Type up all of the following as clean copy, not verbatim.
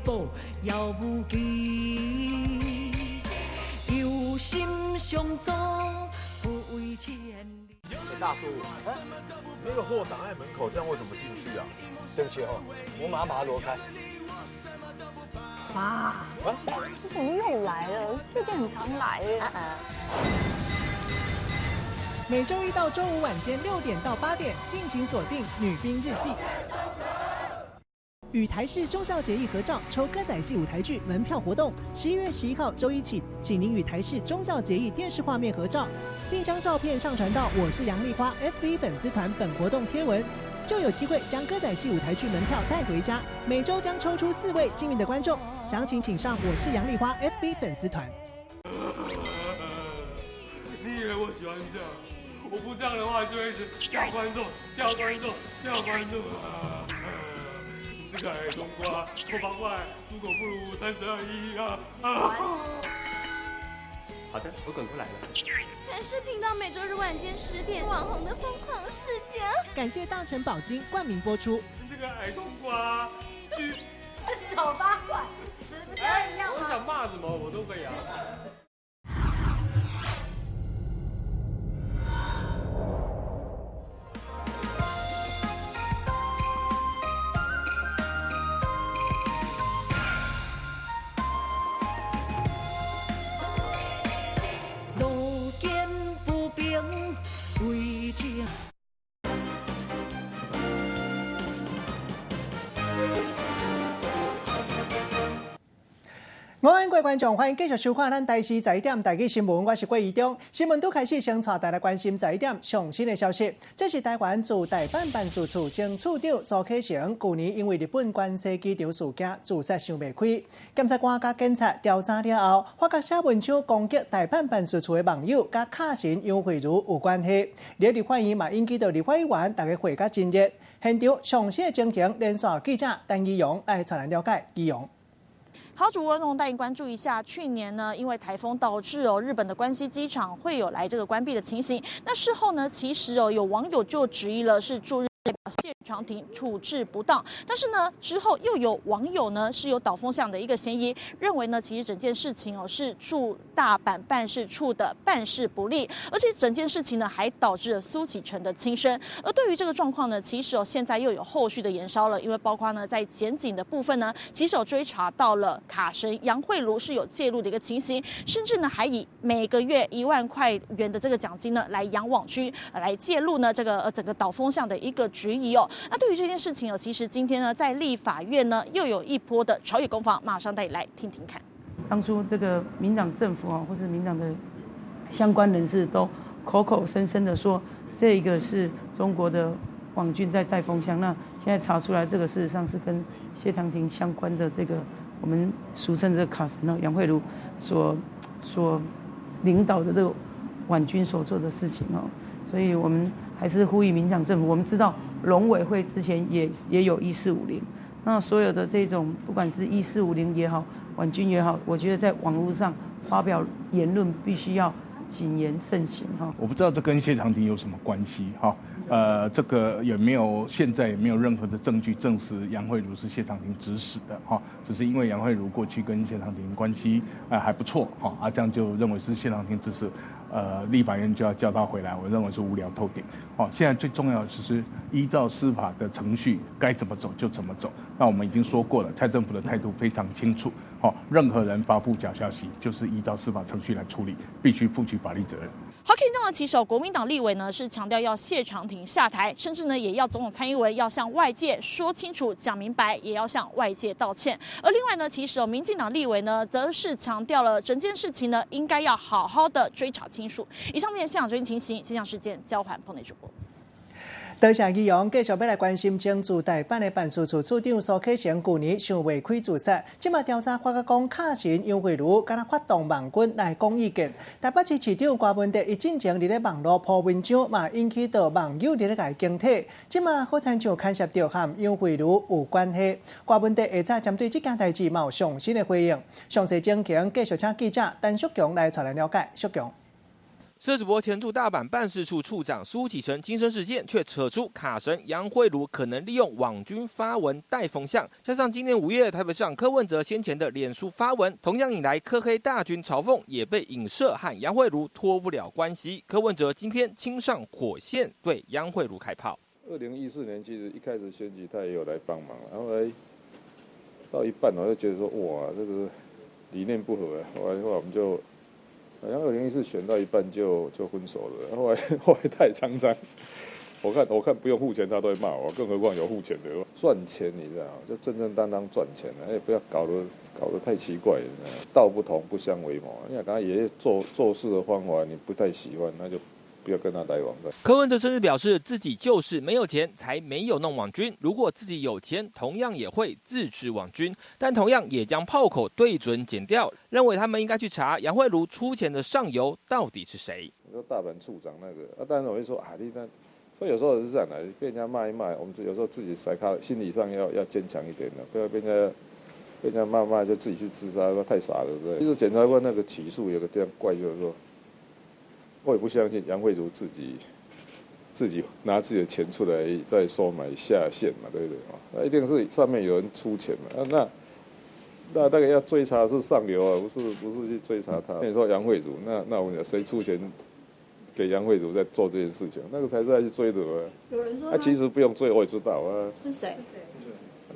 步遙無期，有心相助，不為千里。大叔，那個貨擋在門口，這樣我怎麼進去啊？對不起哦，我馬上把它挪開。哇，啊，你怎麼又來了？最近很常來耶。每週一到週五晚間6點到8點，敬請鎖定《女兵日記》。與台視忠孝節義合照抽歌仔戲舞台劇門票活動，11月11號週一起，請您與台視忠孝節義電視畫面合照，並將照片上傳到我是楊麗花 FB 粉絲團本活動貼文，就有機會將歌仔戲舞台劇門票帶回家。每週將抽出4位幸運的觀眾，詳情請上我是楊麗花 FB 粉絲團。你以為我喜歡這樣？我不這樣的話，就會一直掉觀眾、掉觀眾、掉觀眾啊！這個矮冬瓜，醜八怪，豬狗不如，三十二一啊！好的，我滾過來了。台視頻道每週日晚間10點，網紅的瘋狂事件。感謝大成寶金冠名播出。這個矮冬瓜，是醜八怪，是不是一樣嗎？我想罵什麼我都可以啊。午安，各位觀眾，歡迎繼續收看咱台視十一點台語新聞，我是郭宜中。新聞拄開始，先帶大家關心十一點上新的消息。這是台灣駐大阪辦事處前處長蘇啟誠，舊年因為日本關西機場事件自殺想袂開。檢察官佮警察調查了後，發覺寫文章攻擊大阪辦事處的網友，佮卡神楊惠如有關係。立法院嘛引起到立法委員大家會甲真熱。現場上新的情形，連線記者陳怡蓉來帶咱了解。怡蓉。好，主播，帶您關注一下，去年呢，因為颱風導致哦，日本的關西機場會有來這個關閉的情形。那事後呢，其實哦，有網友就質疑了，是駐日代表謝長廷處置不當。但是呢，之後又有網友呢是有導風向的一個嫌疑，認為呢，其實整件事情哦是駐大阪辦事處的辦事不力，而且整件事情呢還導致了蘇啟誠的輕生。而對於這個狀況呢，其實哦現在又有後續的延燒了，因為包括呢在檢警的部分呢，其實有追查到了卡神楊惠如是有介入的一個情形，甚至呢還以每個月1萬塊元的這個獎金呢來養網軍，來介入呢這個整個導風向的一個質疑哦。那對於這件事情哦，其實今天呢在立法院呢又有一波的朝野攻防，馬上帶你來聽聽看。當初這個民黨政府啊，或是民黨的相關人士都口口聲聲的說，這一個是中國的網軍在帶風向。那現在查出來，這個事實上是跟謝長廷相關的這個我們俗稱這個卡神哦，楊惠如所領導的這個網軍所做的事情哦，所以我們還是呼籲民黨政府。我們知道農委會之前也有1450，那所有的這種不管是1450也好，網軍也好，我覺得在網絡上發表言論必須要謹言慎行哈。我不知道這跟謝長廷有什麼關係哈，這個也沒有，現在也沒有任何的證據證實楊惠如是謝長廷指使的哈，只是因為楊惠如過去跟謝長廷關係還不錯哈，啊這樣就認為是謝長廷指使，立法院就要叫他回來，我認為是無聊透頂。好，現在最重要的就是依照司法的程序，該怎麼走就怎麼走。那我們已經說過了，蔡政府的態度非常清楚。好，任何人發布假消息，就是依照司法程序來處理，必須負起法律責任。好，可以看到，其實國民黨立委呢是強調要謝長廷下台，甚至呢也要總統蔡英文要向外界說清楚、講明白，也要向外界道歉。而另外呢，其實民進黨立委呢則是強調了整件事情呢應該要好好的追查清楚。以上面現場最新情形，現場事件交還棚內主播。多謝宜蓉，繼續欲來關心前駐大阪的辦事處處長蘇啟誠，舊年想袂開自殺，這馬調查發覺講卡神楊惠如敢若發動網軍來講意見。台北市市長柯文哲伊進前佇咧網路鋪文章，嘛引起到網友佇咧共伊警惕。這馬好親像牽涉著和楊惠如有關係。柯文哲下早針對這件代誌嘛有上新的回應。詳細情形繼續請記者陳淑強來帶來了解。淑強。社子博前驻大阪办事处处长苏启成轻生事件，却扯出卡神杨慧如可能利用网军发文带风向，加上今年5月台北市长柯文哲先前的脸书发文，同样引来柯黑大军嘲讽，也被影射和杨慧如脱不了关系。柯文哲今天亲上火线，对杨慧如开炮。2014年其实一开始选举他也有来帮忙，然后来到一半我就觉得说哇，这个理念不合啊，后来我们就。好像2014选到一半就分手了，后来太常常，我看不用付钱他都会骂我，更何况有付钱的赚钱，你知道吗？就正正当当赚钱，哎，不要搞得太奇怪，道不同不相为谋。你看刚才爷爷做事的方法你不太喜欢，那就不要跟他来往。柯文哲甚至表示自己就是没有钱才没有弄网军，如果自己有钱，同样也会自制网军，但同样也将炮口对准检调，认为他们应该去查杨慧如出钱的上游到底是谁。你说大阪处长那个，啊，当然我会说啊，你那，所以有时候是这样的，被人家骂一骂，我们有时候自己塞卡，心理上要坚强一点的，不要被人家骂骂就自己去自杀，说太傻了，对不对？其实检察官那个起诉有个地方怪，就是说。我也不相信杨慧如自己拿自己的钱出来再收买下线嘛，对不对？那一定是上面有人出钱嘛。那大概要追查是上游啊，不是去追查他。你说杨慧如，那我讲谁出钱给杨慧如在做这件事情？那个才是要去追的嘛。有人说，其实不用追，我也知道啊。是谁？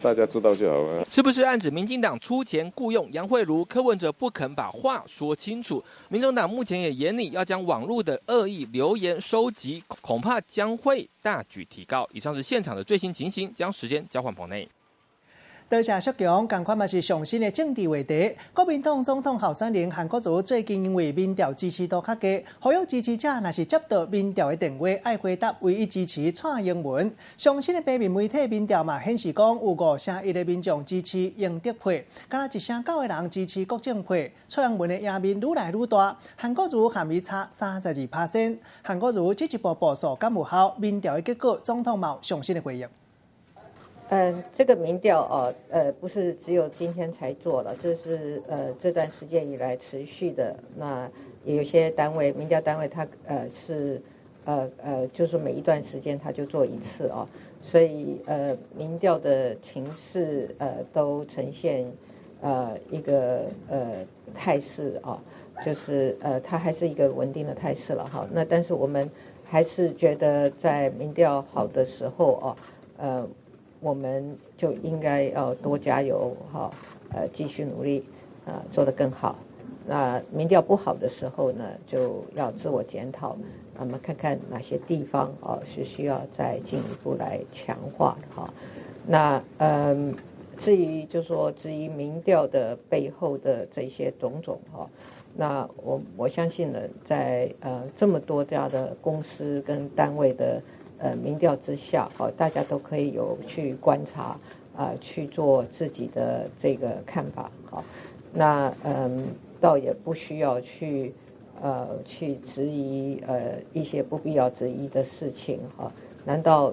大家知道就好了。是不是暗指民进党出钱雇佣杨慧如？柯文哲不肯把话说清楚。民众党目前也严拟要将网络的恶意留言收集，恐怕将会大举提高。以上是现场的最新情形，将时间交还棚内。多谢淑强，同款嘛是上新的政治话题。国民党总统候选人韩国瑜最近因为民调支持度较低，呼吁支持者若是接到民调的电话，爱回答唯一支持蔡英文。上新的平面媒体民调嘛显示讲，有5成1的民众支持英德配，敢若1成9的人支持国政配。蔡英文的赢面愈来愈大，韩国瑜含伊差32%。韩国瑜这一步步数敢有效？民调的结果，总统嘛有上新的回应。这个民调哦，不是只有今天才做了，这是这段时间以来持续的。那有些单位，民调单位它是就是每一段时间它就做一次哦，所以民调的情势都呈现一个态势哦，就是它还是一个稳定的态势了哈。那但是我们还是觉得在民调好的时候哦，我们就应该要多加油哈，继续努力，做得更好。那民调不好的时候呢，就要自我检讨，那么看看哪些地方哦是需要再进一步来强化哈。那至于就说至于民调的背后的这些种种哈，那我相信呢，在这么多家的公司跟单位的民调之下，哦，大家都可以有去观察，去做自己的这个看法，好，那倒也不需要去质疑一些不必要质疑的事情，哈，难道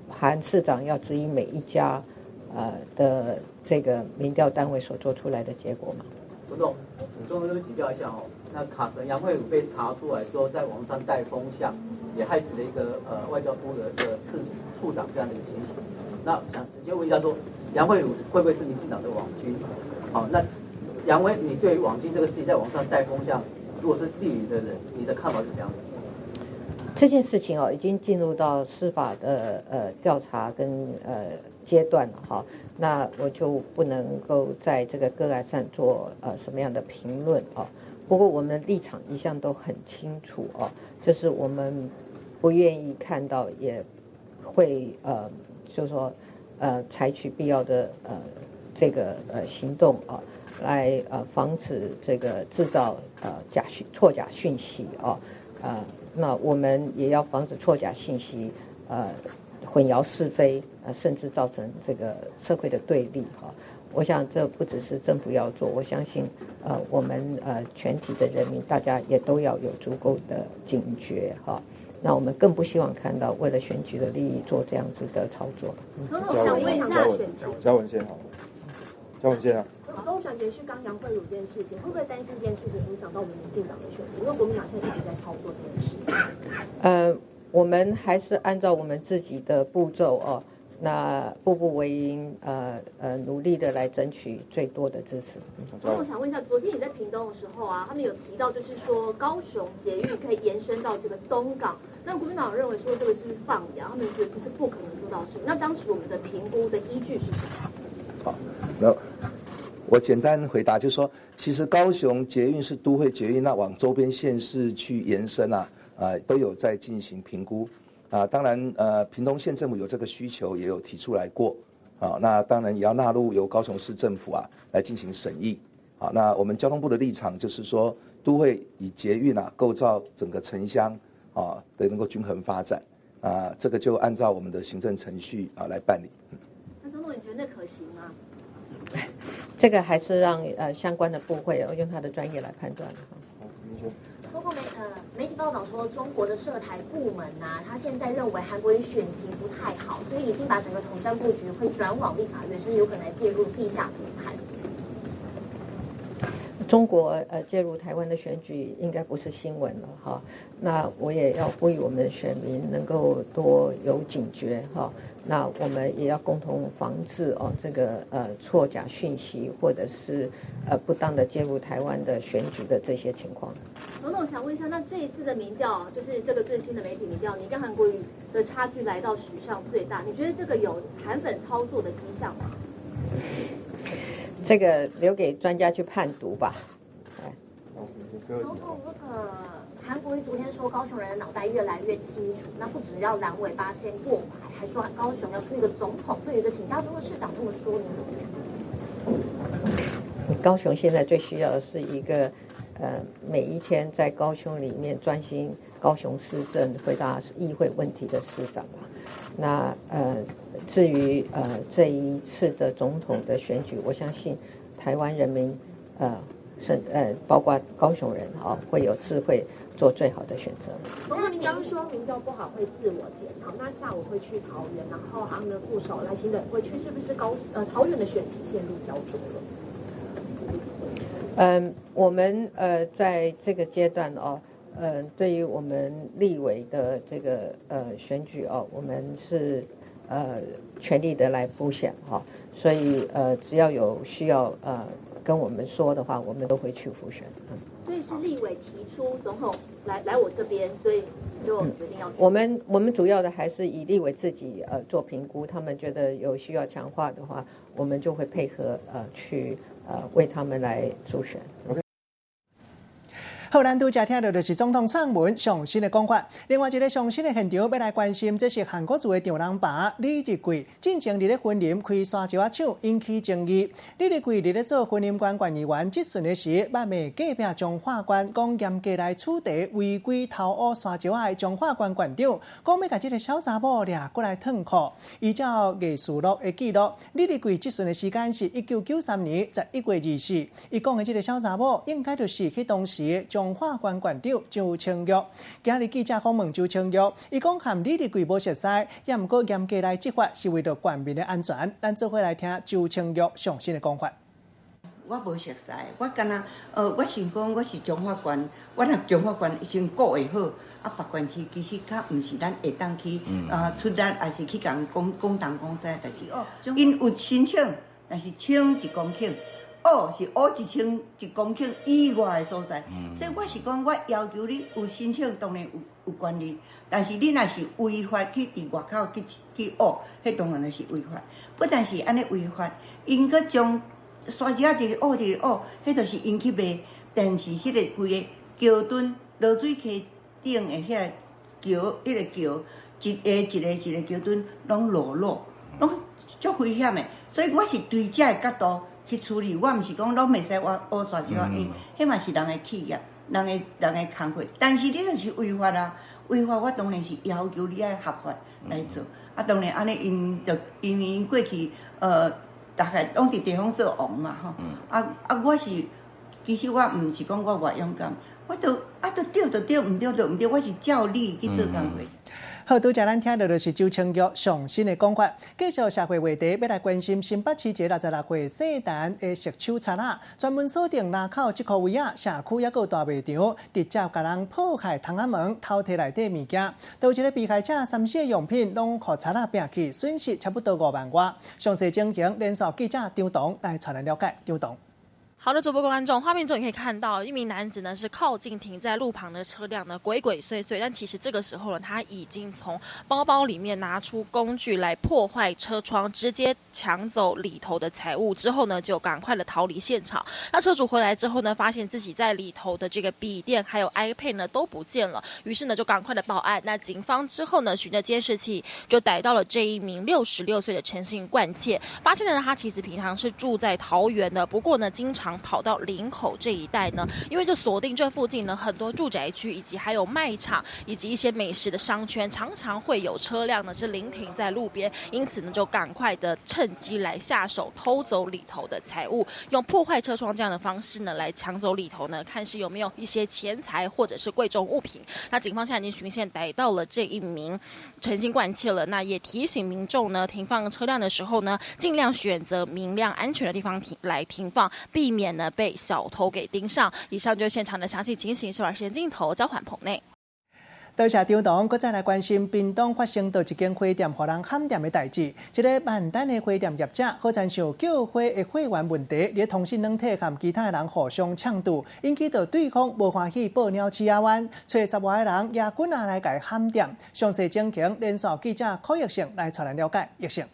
韩市长要质疑每一家的这个民调单位所做出来的结果吗？总统，总统这边请教一下哦，那卡神杨慧如被查出来说在网上带风向，也害死了一个外交部的一个次处长这样的一个情形。那想直接问一下说，杨慧如会不会是民进党的网军？好，那杨威，你对网军这个事情在网上带风向，如果是绿营的人，你的看法是怎样的？这件事情哦，已经进入到司法的调查跟阶段了哈，那我就不能够在这个个案上做什么样的评论哦。不过我们的立场一向都很清楚哦，就是我们不愿意看到，也会就是说采取必要的这个行动啊，来防止这个制造错假讯息啊，那我们也要防止错假信息混淆是非，甚至造成这个社会的对立哈。我想这不只是政府要做，我相信我们全体的人民大家也都要有足够的警觉哈。那我们更不希望看到为了选举的利益做这样子的操作。总统想问一下选情，嘉文先好，嘉文先啊。總想延續剛楊慧如這件事情，會不會擔心這件事情影響到我們民進黨的選情？因為國民黨現在一直在操作這件事。我們還是按照我們自己的步驟哦，那步步為營，努力的來爭取最多的支持。那我想問一下，昨天你在屏東的時候啊，他們有提到，就是說高雄捷運可以延伸到這個東港，那國民黨認為說這個是放羊，他們覺得這是不可能做到事。那當時我們的評估的依據是什麼？好，那我簡單回答，就是說，其實高雄捷運是都會捷運，那往周邊縣市去延伸啊，都有在進行評估。啊，當然，屏東縣政府有這個需求，也有提出來過，啊，那當然也要納入由高雄市政府啊來進行審議。啊，那我們交通部的立場就是說，都會以捷運啊構造整個城鄉啊的能夠均衡發展，啊，這個就按照我們的行政程序啊來辦理。那總統，你覺得那可行嗎？這個還是讓相關的部會用他的專業來判斷。包括媒體報道說，中國的涉台部門啊，他現在認為韓國瑜選情不太好，所以已經把整個統戰布局會轉往立法院，甚至有可能介入地下談判。中國介入台灣的選舉應該不是新聞了哈，那我也要呼籲我們的選民能夠多有警覺哈，那我們也要共同防治哦這個錯假訊息或者是不當的介入台灣的選舉的這些情況。總統想問一下，那這一次的民調，就是這個最新的媒體民調，你跟韓國瑜的差距來到史上最大，你覺得這個有韓粉操作的跡象嗎？這個留給專家去判讀吧。總統，那個韓國瑜昨天說高雄人的腦袋越來越清楚，那不只要藍尾巴先過牌，還說高雄要出一個總統，所以有一個請教中的市長這麼說，你怎麼看？高雄現在最需要的是一個，每一天在高雄裡面專心高雄市政、回答議會問題的市長吧。那至於這一次的總統的選舉，我相信台灣人民包括高雄人啊，會有智慧做最好的選擇。總統，您剛剛說民調不好會自我檢討，那下午會去桃園，然後他們的副手賴清德會去，是不是桃園的選情陷入焦灼了？我們在這個階段哦，對於我們立委的這個選舉哦，我們是全力的來輔選哈，所以只要有需要跟我們說的話，我們都會去輔選。所以是立委提出總統來我這邊，所以就決定要。我們主要的還是以立委自己做評估，他們覺得有需要強化的話，我們就會配合去為他們來助選。 OK。好，咱拄才聽到就是總統蔡英文上新的講法。另外一個上新的現場欲來關心，這是韓國瑜的丈人爸李日貴，進前佇咧雲林開沙石仔廠引起爭議。李日貴佇咧做雲林縣縣議員質詢的時，捌罵隔壁彰化縣，講嚴格來處罰違規偷挖沙石仔的彰化縣縣長，講欲共這个小查某掠過來褪褲。依照藝事錄的記錄，李日貴質詢的時間是1993年11月24，伊講的這个小查某應該就是彼當時彰化縣縣長周清玉。今日記者訪問周清玉，伊講和李日貴無熟似，也毋過嚴格來執法是為著縣民的安全。咱做伙來聽周清玉上新的講法。我無熟似，我敢若，我想講我是彰化縣，我若彰化縣先顧會好，啊，別縣市其實較毋是咱會當去出力，還是去共人講講東講西的代誌。哦，𪜶有申請，但是清一公頃，挖是挖1001公頃以外的所在，所以我是講，我要求你有申請，當然有權利，但是你若是違法去佇外口去挖，彼當然就是違法。不但是按呢違法，𪜶閣將沙石仔直直挖直直挖，彼就是𪜶去賣，但是彼个規个橋墩濁水溪頂的彼个橋，彼个橋一个一个一个橋墩攏裸露，攏足危險的。所以我是對這个角度去處理，我毋是講攏袂使挖挖沙石仔，因彼嘛是人的企業，人的工課。但是你就是違法啊，違法我當然是要求你愛合法來做。啊，當然按呢，𪜶就因為𪜶過去大概攏佇地方做王嘛吼。我是其實我毋是講我偌勇敢，我都啊都對就對，毋對就毋對，我是照理去做工課。好，拄才咱聽到的是周清玉上新的講法。繼續社會話題，欲來關心新北市一个66歲姓陳的熟手賊仔，專門鎖定林口這箍位仔，社區抑閣有大賣場，直接共人破開窗仔門，偷提內底物件。導致个被害者三四个用品攏予賊仔拚去，損失差不多5萬外。詳細情形，連線記者張彤來帶咱了解。張彤。好的，主播觀眾，畫面中你可以看到一名男子呢是靠近停在路旁的車輛呢，鬼鬼祟祟。但其實這個時候呢，他已經從包包裡面拿出工具來破壞車窗，直接搶走裡頭的財物之後呢，就趕快的逃離現場。那車主回來之後呢，發現自己在裡頭的這個筆電還有 iPad 呢都不見了，於是呢就趕快的報案。那警方之後呢，循着監視器就逮到了這一名66歲的陳姓慣竊，發現呢他其實平常是住在桃園的，不過呢經常跑到林口這一帶呢，因為就鎖定這附近呢很多住宅區，以及還有賣場，以及一些美食的商圈，常常會有車輛呢是臨停在路邊，因此呢就趕快的趁機來下手偷走裡頭的財物，用破壞車窗這樣的方式呢來搶走裡頭呢，看是有沒有一些錢財或者是貴重物品。那警方現在已經循線逮到了這一名陳姓慣竊了，那也提醒民眾呢停放車輛的時候呢，盡量選擇明亮安全的地方停來停放，避免呢被小偷給盯上。以上就是現場的詳細情形，是把時間鏡頭交還棚內。多謝張董，閣再來關心屏東發生到一間花店予人砍店的代誌。這个萬丹的花店業者，好親像叫花的會員問題，佇通訊軟體和其他的人互相嗆鬥，引起到對方無歡喜報鳥鼠仔灣，揣10外个人舉棍仔來共伊砍店。詳細情形，連線記者柯奕勝來帶咱了解。奕勝。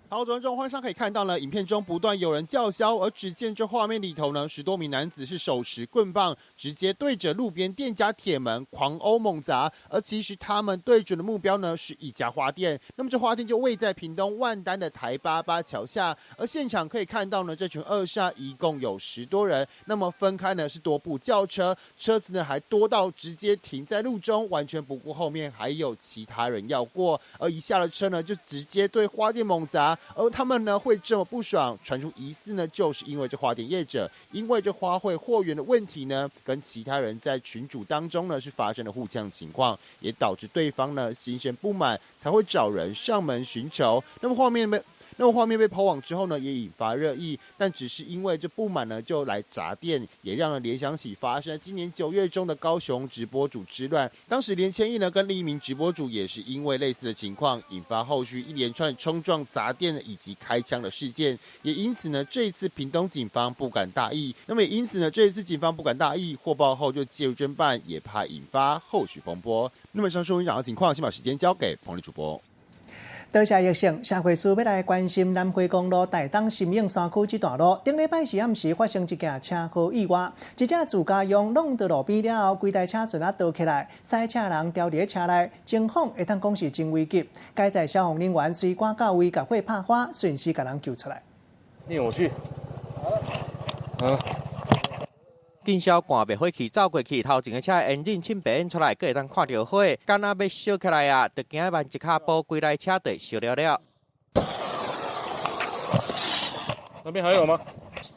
好，觀眾畫面上可以看到呢，影片中不斷有人叫囂，而只見這畫面裡頭呢，10多名男子是手持棍棒，直接對着路邊店家鐵門狂毆猛砸。而其實他們對準的目標呢，是一家花店。那麼這花店就位在屏東萬丹的台88橋下。而現場可以看到呢，這群惡煞一共有10多人，那麼分開呢是多部轎車，車子呢還多到直接停在路中，完全不顧後面還有其他人要過。而一下了車呢，就直接對花店猛砸。而他們呢會這麼不爽，傳出疑似呢，就是因為這花店業者，因為這花卉貨源的問題呢，跟其他人在群組當中呢是發生了互嗆情況，也導致對方呢心生不滿，才會找人上門尋仇。那麼畫面被拋網之後呢，也引發熱議，但只是因為這不滿呢，就來砸店，也讓人聯想起發生在今年9月中的高雄直播主之亂。當時連千億呢跟另一名直播主也是因為類似的情況，引發後續一連串衝撞砸店以及開槍的事件。也因此呢，這一次屏東警方不敢大意。那麼也因此呢，這一次警方不敢大意，獲報後就介入偵辦，也怕引發後續風波。那麼上述講的情況，先把時間交給彭麗主播。多謝奕勝，社會事欲來關心南迴公路台東新勇山區這段路，頂禮拜四暗時發生一件車禍意外，一隻自駕用弄到路邊了後，規台車船仔倒起來，駛車人牢佇車內，情況會當講是真危急。佳哉消防人員隨趕到位，共火拍花，順勢共人救出來。你去。嗯。警消趕滅火器走過去，頭前的車煙忍凊白煙出來，閣會當看著火，敢若欲燒起來啊！就驚慢一跤步，規台車就燒了了。那邊還有嗎？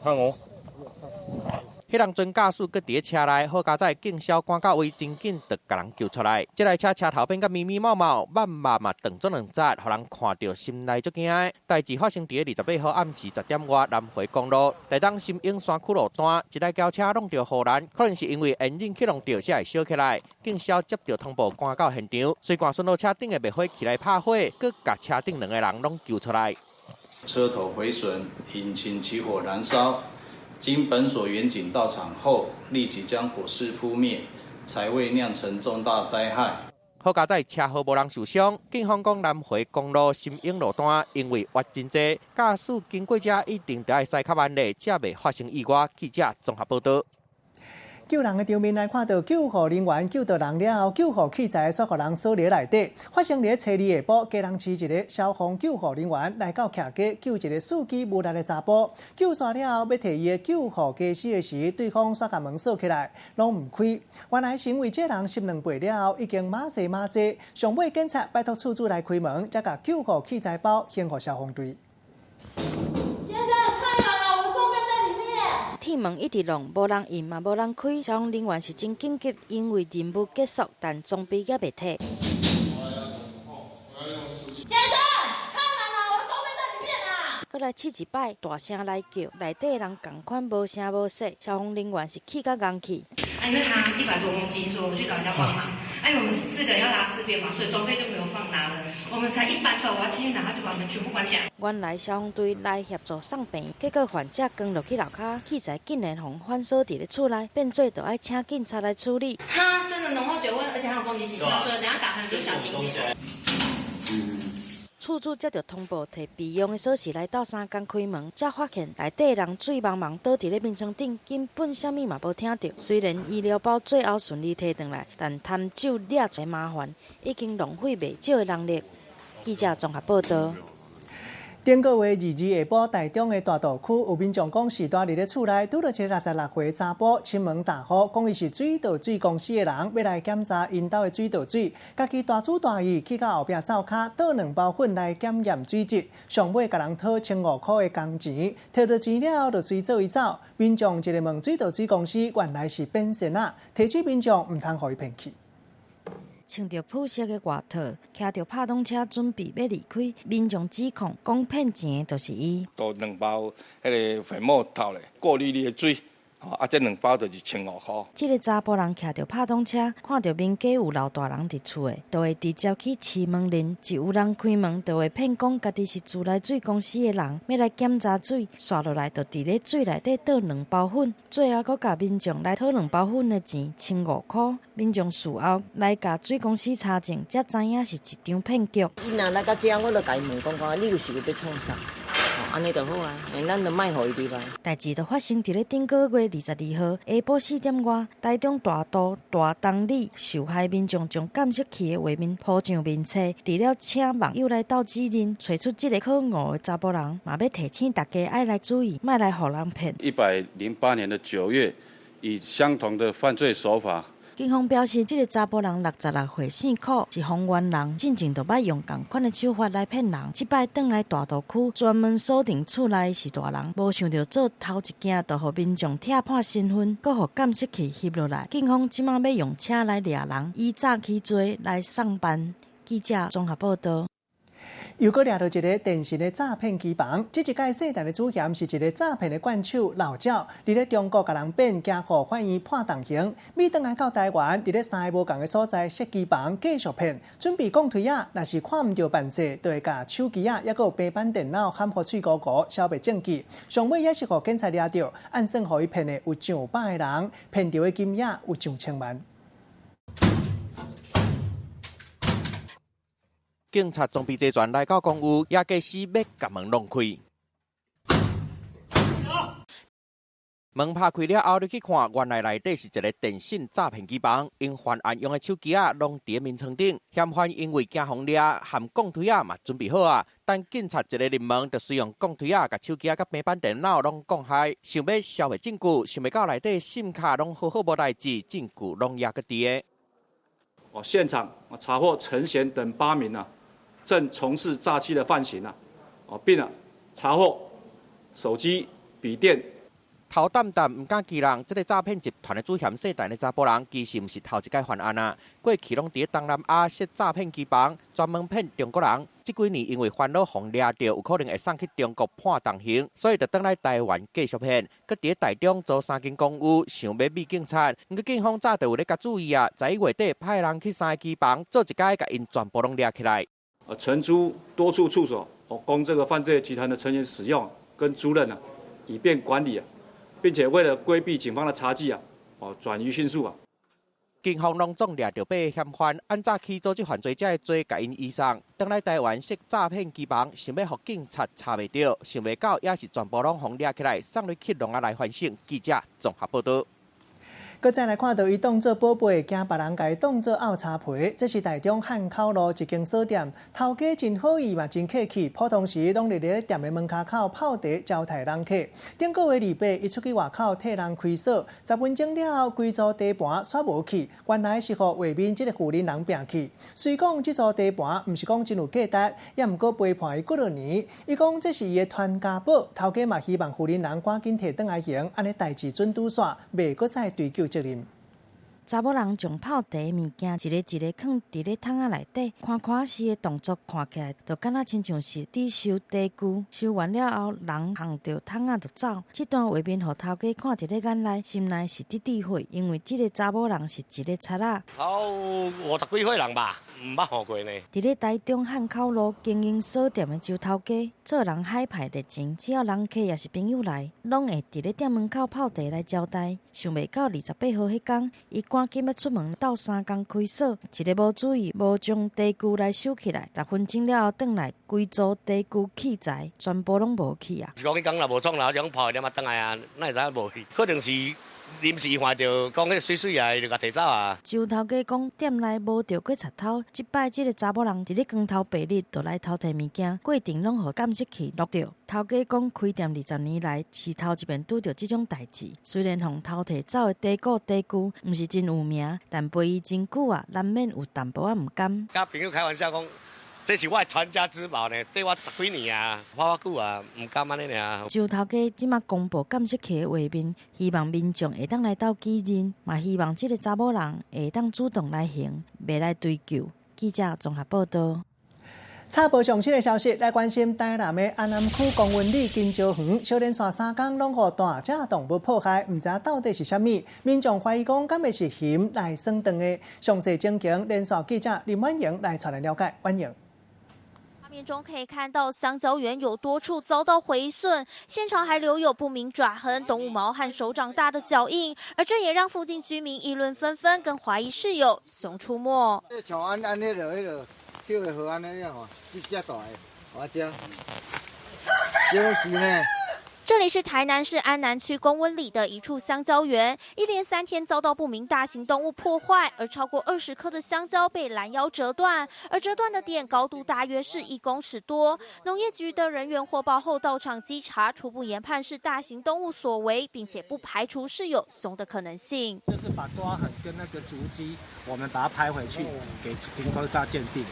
看哦。彼當陣駕駛閣佇咧車內，好佳哉警消趕到位，真緊就共人救出來。這台車車頭變甲密密麻麻，慢慢嘛斷做兩截，予人看著心內足驚的。代誌發生佇咧28號暗時10點外，南迴公路台東新勇山區路段，一台轎車弄著護欄，可能是因為煙忍去弄著，才會燒起來。警消接著通報，趕到現場，隨趕巡邏車頂的滅火器來拍火，閣共車頂兩個人攏救出來。車頭毀損，引擎起火燃燒。經本所員警到場後，立即將火勢撲滅，才未釀成重大災害。好佳哉，車禍無人受傷。警方講，南迴公路新勇路段因為彎真濟，駕駛經過者一定著愛駛較慢咧，才袂發生意外。記者綜合報道。救人的場面來看到救護人員救到人了後，救護器材煞予人鎖佇內底。發生佇初二下晡，基隆市一个消防救護人員來到徛家救一个四肢無力的查埔，救煞了後，欲提伊的救護家私的時，對方煞共門鎖起來，攏毋開。原來是因為這人翕兩背了後，已經馬西馬西，上尾警察拜託厝主來開門，才共救護器材包還予消防隊。鐵門一直弄，無人應嘛，無人開。消防人員是真緊急，因為任務結束，但裝備猶未提。閣來試一擺，大聲來叫，內底人仝款無聲無息，消防人員是氣甲戇去。啊，因為他100多公斤，所以我們去找人家幫忙。啊，因為我們四個人要拉四邊嘛，所以裝備就沒有放拿了。我們才一搬出來，我要進去拿，他就把門全部關起來。原來消防隊來協助送病，結果患者扛落去樓跤，器材竟然予反鎖佇咧厝內，變做著愛請警察來處理。他真的濃厚酒味，而且還有攻擊性，所以等下打開就小心一點。厝主接著通報，提備用的鎖匙來鬥相共開門，才發現內底人醉茫茫倒佇咧眠床頂，根本啥物嘛無聽著。雖然醫療包最後順利提轉來，但貪酒掠一麻煩，已經浪費袂少的人力。記者綜合報道。頂個月22下晡，台中的大肚區有民眾講是蹛佇咧厝內拄著一个66歲查埔，親門大呼，講伊是水道水公司的人，欲來檢查𪜶兜的水道水，家己大主大意去到後壁灶跤倒兩包粉來檢驗水質，上尾共人討1500箍的工錢，提著錢了後就隨做伊走。民眾一个問水道水公司，原來是變仙仔，提醒民眾毋通予伊騙去。穿著普色的外套，騎著拍擋車準備欲離開，民眾指控講騙錢的就是伊。倒兩包彼个粉末倒咧，過濾你的水。啊！這兩包就是1500箍。這个查埔人騎著拍擋車，看著民家有老大人佇厝的，就會直接去敲門鈴。一有人開門，就會騙講家己是自來水公司的人，欲來檢查水。紲落來就佇咧水內底倒兩包粉，最後閣共民眾來討兩包粉的錢，1500箍。民眾事後來共水公司查證，才知影是一場騙局。伊若來到遮，我就共伊問講講，你有是欲創啥？按呢就好啊，咱就莫予伊入來。代誌就發生佇咧頂個月22號下晡4點外，台中大肚大東里受害民眾將監視器的畫面鋪上面冊，除了請網友來鬥指認，揣出這个可惡的查埔人，嘛欲提醒大家愛來注意，莫來予人騙。108年的9月，以相同的犯罪手法。警方表示，這个查埔人66歲，姓柯，是豐原人，進前就捌用仝款的手法來騙人。這擺轉來大肚區，專門鎖定厝內是大人，無想著做頭一件，就予民眾拆破身份，閣予監視器翕落來。警方這馬欲用車來掠人，依早起做來上班。記者綜合報道。又閣掠著一个電信的詐騙機房，這一擺細陳的主嫌是一个詐騙的慣手老趙，佇咧中國共人騙，驚予法院判重刑，欲轉來到台灣，佇咧三个無仝的所在設機房繼續騙，準備講推仔，若是看毋著辦勢，就會共手機仔，抑閣有平板電腦含予喙糊糊，消滅證據。上尾也是予警察掠著，按算予伊騙的有上百个人，騙著的金額有上千萬。警察裝備齊全來到公寓，也計時欲共門弄開。門拍開了後，入去看，原來內底是一个電信詐騙機房，𪜶犯案用的手機仔攏佇眠床頂。嫌犯因為驚予掠，含鋼錘仔嘛準備好啊。等警察一个入門，就隨用鋼錘仔共手機仔佮平板電腦攏摃開，想欲銷毀證據，想袂到內底 SIM 卡攏好好無代誌，證據攏猶閣佇个。哦，現場查獲陳賢等8名啊，正從事詐欺的犯行啊，哦，並啊查獲手機、筆電。頭澹澹毋敢欺人，這个詐騙集團的主嫌姓陳的查埔人，其實毋是頭一擺犯案啊。過去攏佇咧東南亞設詐騙機房，專門騙中國人。這幾年因為煩惱予掠著，有可能會送去中國判重刑，所以就轉來台灣繼續騙。閣佇咧台中租三間公寓，想欲避警察。毋過警方早就有咧共注意啊，11月底派人去三个機房做一工，共𪜶全部攏掠起來。承租多處處所，供這個犯罪集團的成員使用跟租賃啊，以便管理啊，並且為了規避警方的查緝啊，哦，轉移迅速啊。警方攏總掠著八个嫌犯，按早起組織犯罪者的罪，共𪜶移送，轉來台灣設詐騙機房，想欲予警察查袂著，想袂到也是全部攏予掠起來，送入去籠仔來反省。記者綜合報導。閣再來看到伊當做寶貝，驚別人共伊當做漚柴皮。這是台中漢口路一間鎖店，頭家真好意嘛，真客氣，普通時攏佇咧店的門跤口泡茶招待人客。頂個月二八，伊出去外口替人開鎖，10分鐘了後，規組茶盤煞無去，原來是予畫面這个婦人拚去。雖講這組茶盤毋是講真有價值，也毋過陪伴伊幾落年。伊講這是伊的傳家寶，頭家嘛希望婦人趕緊提轉來還，按呢代誌準拄煞，袂閣再追究責任。查某人將泡茶的物件一个一个囥佇咧桶仔內底，寬寬時的動作看起來就敢若親像是佇收茶具，收完了後，人烘著桶仔就走。這段畫面予頭家看佇咧眼內，心內是直直火，因為這个查某人是一个賊仔。頭50幾歲人吧，毋捌看過呢。佇咧台中漢口路經營鎖店的周頭家，做人海派熱情，只要人客抑是朋友來，攏會佇咧店門口泡茶來招待。想袂到28號彼工，伊趕緊欲出門鬥相共開鎖，一个無注意，無將茶具來收起來，10分鐘了後轉來，規組茶具器材全部攏無去啊！是講彼工若無創，然後就泡一點仔轉來啊，哪會知影無去？可能是臨時看著講彼媠媠啊，就共提走啊。周頭家講，店內無著過賊偷，這擺這个查某人佇咧光頭白日就來偷提物件，過程攏予監視器錄著。頭家講，開店20年來是頭一遍拄著這種代誌。雖然予偷提走的茶果茶具毋是真有名，但陪伊真久啊，難免有淡薄仔毋甘。佮朋友開玩笑講，這是我的傳家之寶呢，綴我十幾年啊，泡偌久啊，毋甘按呢爾。周頭家這馬公布監視器的畫面，希望民眾會當來鬥指認，嘛希望這个查某人會當主動來還，袂來追究。記者綜合報導。插播上新的消息，來關心台南的安南區公文里金蕉園，小連續3工攏予大隻動物破壞，毋知到底是啥物。民眾懷疑講，敢會是熊來損斷的？詳細情形，連線記者林婉瑩來帶來了解。婉瑩。畫面中可以看到香蕉園有多處遭到毀損，現場還留有不明爪痕、動物毛和手掌大的腳印，而這也讓附近居民議論紛紛，更懷疑是有熊出沒。像按按彼个彼个叫的河按呢樣吼，這隻大的，我這，這是呢。這裡是台南市安南區公文里的一處香蕉園，一連3天遭到不明大型動物破壞，而超過20棵的香蕉被攔腰折斷，而折斷的點高度大約是1公尺多。農業局的人員獲報後到場稽查，初步研判是大型動物所為，並且不排除是有熊的可能性。就是把抓痕跟那個足跡，我們把它拍回去給評估大鑑定，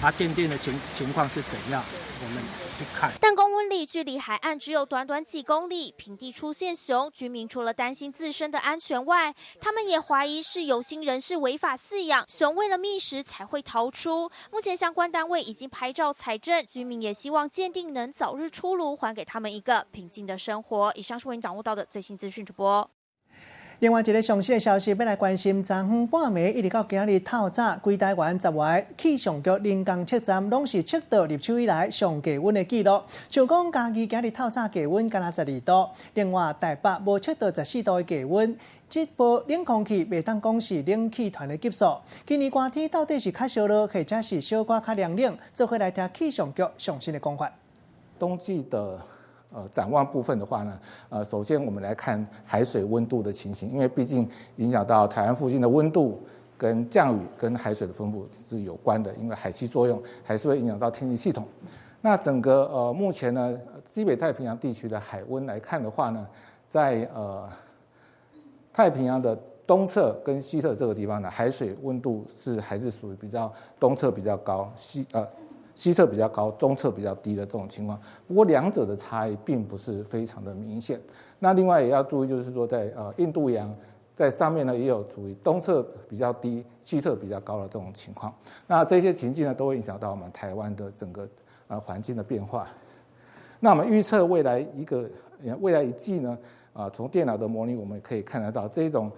他鑑定的情況是怎樣，我們去看。但公文里距離海岸只有短短幾公里，平地出現熊，居民除了擔心自身的安全外，他們也懷疑是有心人士違法飼養熊，為了覓食才會逃出。目前相關單位已經拍照採證，居民也希望鑑定能早日出爐，還給他們一個平靜的生活。以上是為您掌握到的最新資訊，主播。另外一个上新的消息，欲來關心，昨昏半暝一直到今日透早，規台灣10外氣象局人工測站攏是測到入秋以來上低溫的記錄。像講嘉義今日透早低溫干焦12度，另外台北無測到14度的低溫。這波冷空氣袂當講是冷氣團的級數。今年寒天到底是較燒熱，或者是小可較涼冷？做伙來聽氣象局上新的講法。冬季的展望部分的話呢，首先我們來看海水溫度的情形，因為畢竟影響到台灣附近的溫度跟降雨跟海水的分布是有關的，因為海氣作用還是會影響到天氣系統。那整個目前呢，西北太平洋地區的海溫來看的話呢，在太平洋的東側跟西側這個地方呢，海水溫度是還是屬於比較東側比較高，西側比較高，東側比較低的這種情況。不過兩者的差異並不是非常的明顯。那另外也要注意，就是說在印度洋在上面呢，也有處於東側比較低、西側比較高的這種情況。那這些情境呢，都會影響到我們台灣的整個環境的變化。那我們預測未來一季呢，啊，從電腦的模擬我們可以看得到，這種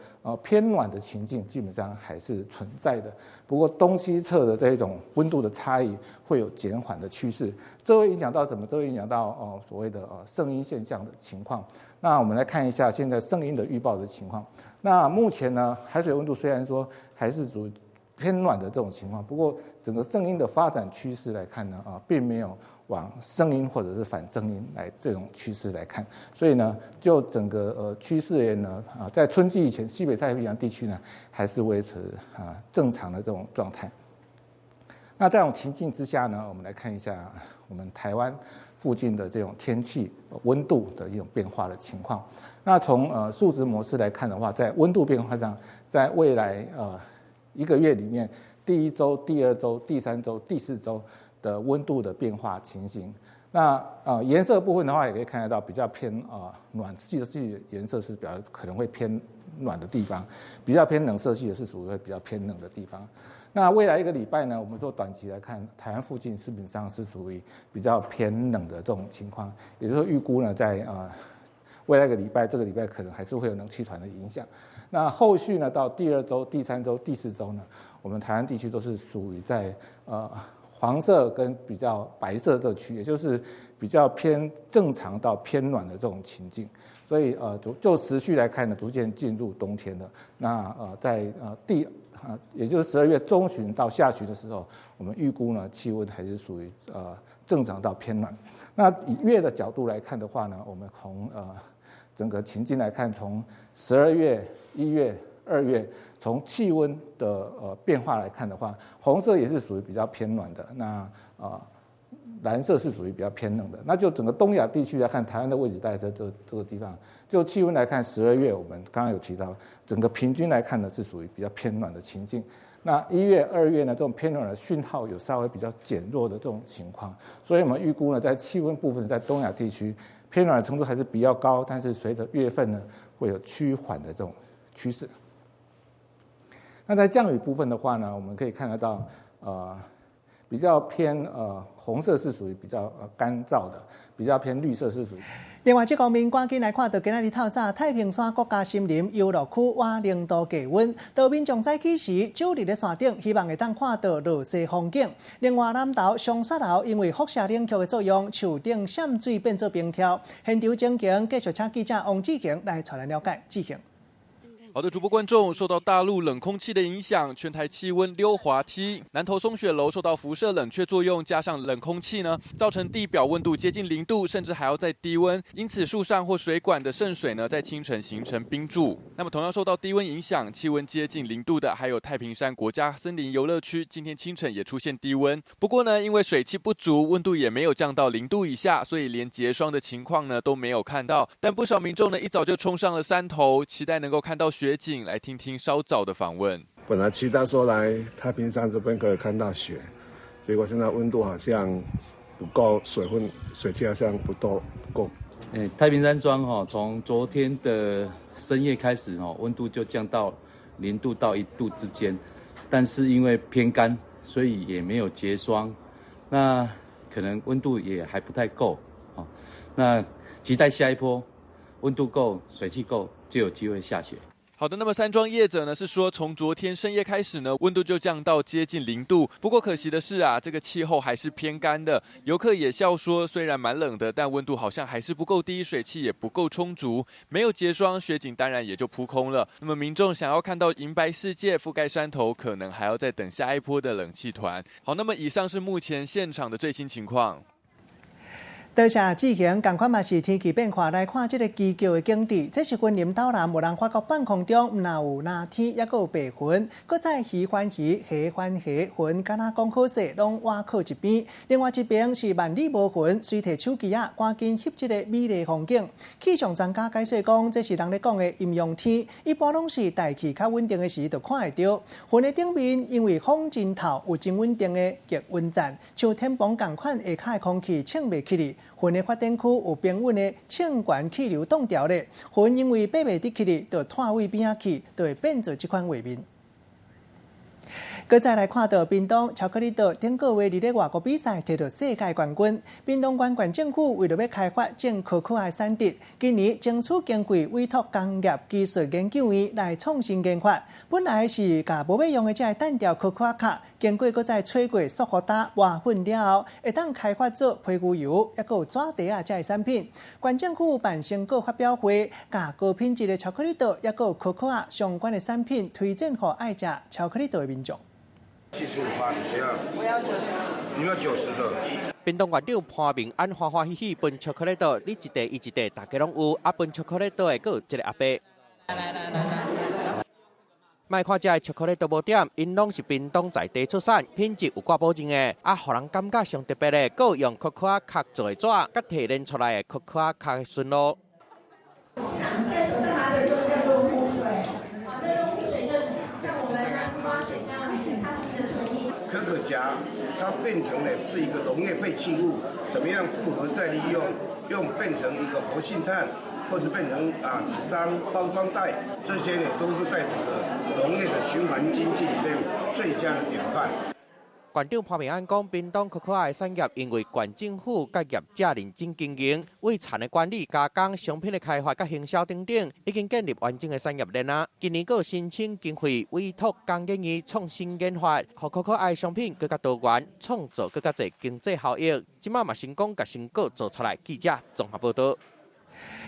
偏暖的情境基本上還是存在的。不過東西側的這種溫度的差異會有減緩的趨勢，這會影響到什麼？這會影響到所謂的聖嬰現象的情況。那我們來看一下現在聖嬰的預報的情況。那目前呢，海水溫度雖然說還是屬於偏暖的這種情況，不過整個聖嬰的發展趨勢來看呢，啊，並沒有往聖嬰或者是反聖嬰來這種趨勢來看，所以呢，就整個趨勢而言呢，啊，在春季以前，西北太平洋地區呢，還是維持啊正常的這種狀態。那這種情境之下呢，我們來看一下我們台灣附近的這種天氣溫度的一種變化的情況。那從數值模式來看的話，在溫度變化上，在未來一個月裡面，第一週、第二週、第三週、第四週的溫度的變化情形。那顏色部分的話，也可以看得到比較偏暖，季的顏色是比較可能會偏暖的地方，比较偏冷色系的是属于比较偏冷的地方。那未来一个礼拜呢，我们做短期来看，台湾附近基本上是属于比较偏冷的这种情况，也就是说预估呢，在未来一个礼拜，这个礼拜可能还是会有冷气团的影响。那后续呢，到第二周、第三周、第四周呢，我们台湾地区都是属于在黄色跟比较白色这区，也就是比较偏正常到偏暖的这种情境。所以就时序来看呢，逐渐进入冬天了。那在也就是12月中旬到下旬的时候，我们预估呢，气温还是属于正常到偏暖。那以月的角度来看的话呢，我们从整个情境来看，从12月、1月、2月，从气温的变化来看的话，红色也是属于比较偏暖的。那蓝色是属于比较偏冷的。那就整个东亚地区来看，台湾的位置大概在这个地方。就气温来看，十二月我们刚刚有提到，整个平均来看呢是属于比较偏暖的情境。那1月、2月呢，这种偏暖的讯号有稍微比较减弱的这种情况，所以我们预估呢，在气温部分，在东亚地区偏暖的程度还是比较高，但是随着月份呢，会有趋缓的这种趋势。那在降雨部分的话呢，我们可以看得到，比较偏红色是属于比较干燥的，比较偏绿色是属于。另外，这方面赶紧来看到今仔日透早太平山国家森林游乐区倚0度低温，当民众早起时守伫咧山顶，希望会当看到落雪风景。另外，南投松雪楼因为辐射冷却的作用，树顶渗水变做冰柱。现场情形，继续请记者王志恒来带咱了解。志恒。好的，主播观众，受到大陆冷空气的影响，全台气温溜滑梯。南投松雪楼受到辐射冷却作用，加上冷空气呢，造成地表温度接近0度，甚至还要再低温。因此，树上或水管的渗水呢，在清晨形成冰柱。那么，同样受到低温影响，气温接近零度的，还有太平山国家森林游乐区，今天清晨也出现低温。不过呢，因为水汽不足，温度也没有降到0度以下，所以连结霜的情况呢都没有看到。但不少民众呢，一早就冲上了山头，期待能够看到雪景，来听听稍早的访问。本来期待说来太平山这边可以看到雪，结果现在温度好像不够，水分水汽好像不多不够。太平山庄哈，从昨天的深夜开始哈，温度就降到0度到1度之间，但是因为偏干，所以也没有结霜，那可能温度也还不太够啊。那期待下一波，温度够，水汽够，就有机会下雪。好的，那么山庄业者呢是说，从昨天深夜开始呢，温度就降到接近零度。不过可惜的是啊，这个气候还是偏干的。游客也笑说，虽然蛮冷的，但温度好像还是不够低，水汽也不够充足，没有结霜，雪景当然也就扑空了。那么民众想要看到银白世界覆盖山头，可能还要再等下一波的冷气团。好，那么以上是目前现场的最新情况。多谢志恒，仝款嘛是天气变化，来看这个奇巧的景致。这是云林斗南，有人发觉半空中毋但有蓝天，犹阁有白云，阁再鱼翻鱼，虾翻虾，云敢若讲好势，拢倚靠一边。另外一边是万里无云，随提手机仔，赶紧翕这个美丽风景。气象专家解释讲，这是人咧讲的阴阳天，一般拢是大气较稳定的时就看会著。云的顶面因为风真透，有真稳定的逆温层，像天棚仝款下跤的空气冲袂起去。云的发展区有平稳的冲悬气流挡牢咧，云因为爬袂得起去，就拖位边仔去，就会变做这款画面。阁再来看到屏东巧克力豆顶个月伫咧外国比赛摕著世界冠军。屏东县县政府为著欲开发种可可的产值，今年争取经费委托工业技术研究院来创新研发。本来是共无欲用的这个单调可可壳，经过阁再吹过塑胶袋磨粉了后，会当开发做皮牛油，犹阁有纸袋仔这个产品。县政府办成果发表会，共高品质的巧克力豆，犹阁有可可仔相关的产品推荐予爱食巧克力豆的民众。75趴，你谁要？我要90。你要90的。屏东县长潘孟安欢欢喜喜分巧克力豆，你一块，伊一块，大家拢有。啊，分巧克力豆的阁有一个阿伯。来来来来来。莫看这个巧克力豆无点，𪜶拢是屏东在地出产，品质有挂保证的。啊，予人感觉上特别的，阁有用可可仔壳做的纸，佮提炼出来的可可仔壳纯露。现在手上拿的就叫做露水，啊，这个露水就像我们拿丝瓜水这样子，它是一个纯液。可可荚它变成了是一个农业废弃物，怎么样复合再利用，用变成一个活性炭，或者變成啊紙張、包裝袋，這些呢都是在整個農業的循環經濟裡面最佳的典範。縣長潘孟安講，屏東可可愛產業因為縣政府佮業者認真經營，為田的管理、加工、商品的開發佮行銷等等，已經建立完整的產業鏈啊。今年閣申請經費，委託工研院創新研發，予可可愛商品閣較多元，創造閣較濟經濟效益。這馬嘛成功共成果做出來。記者綜合報道。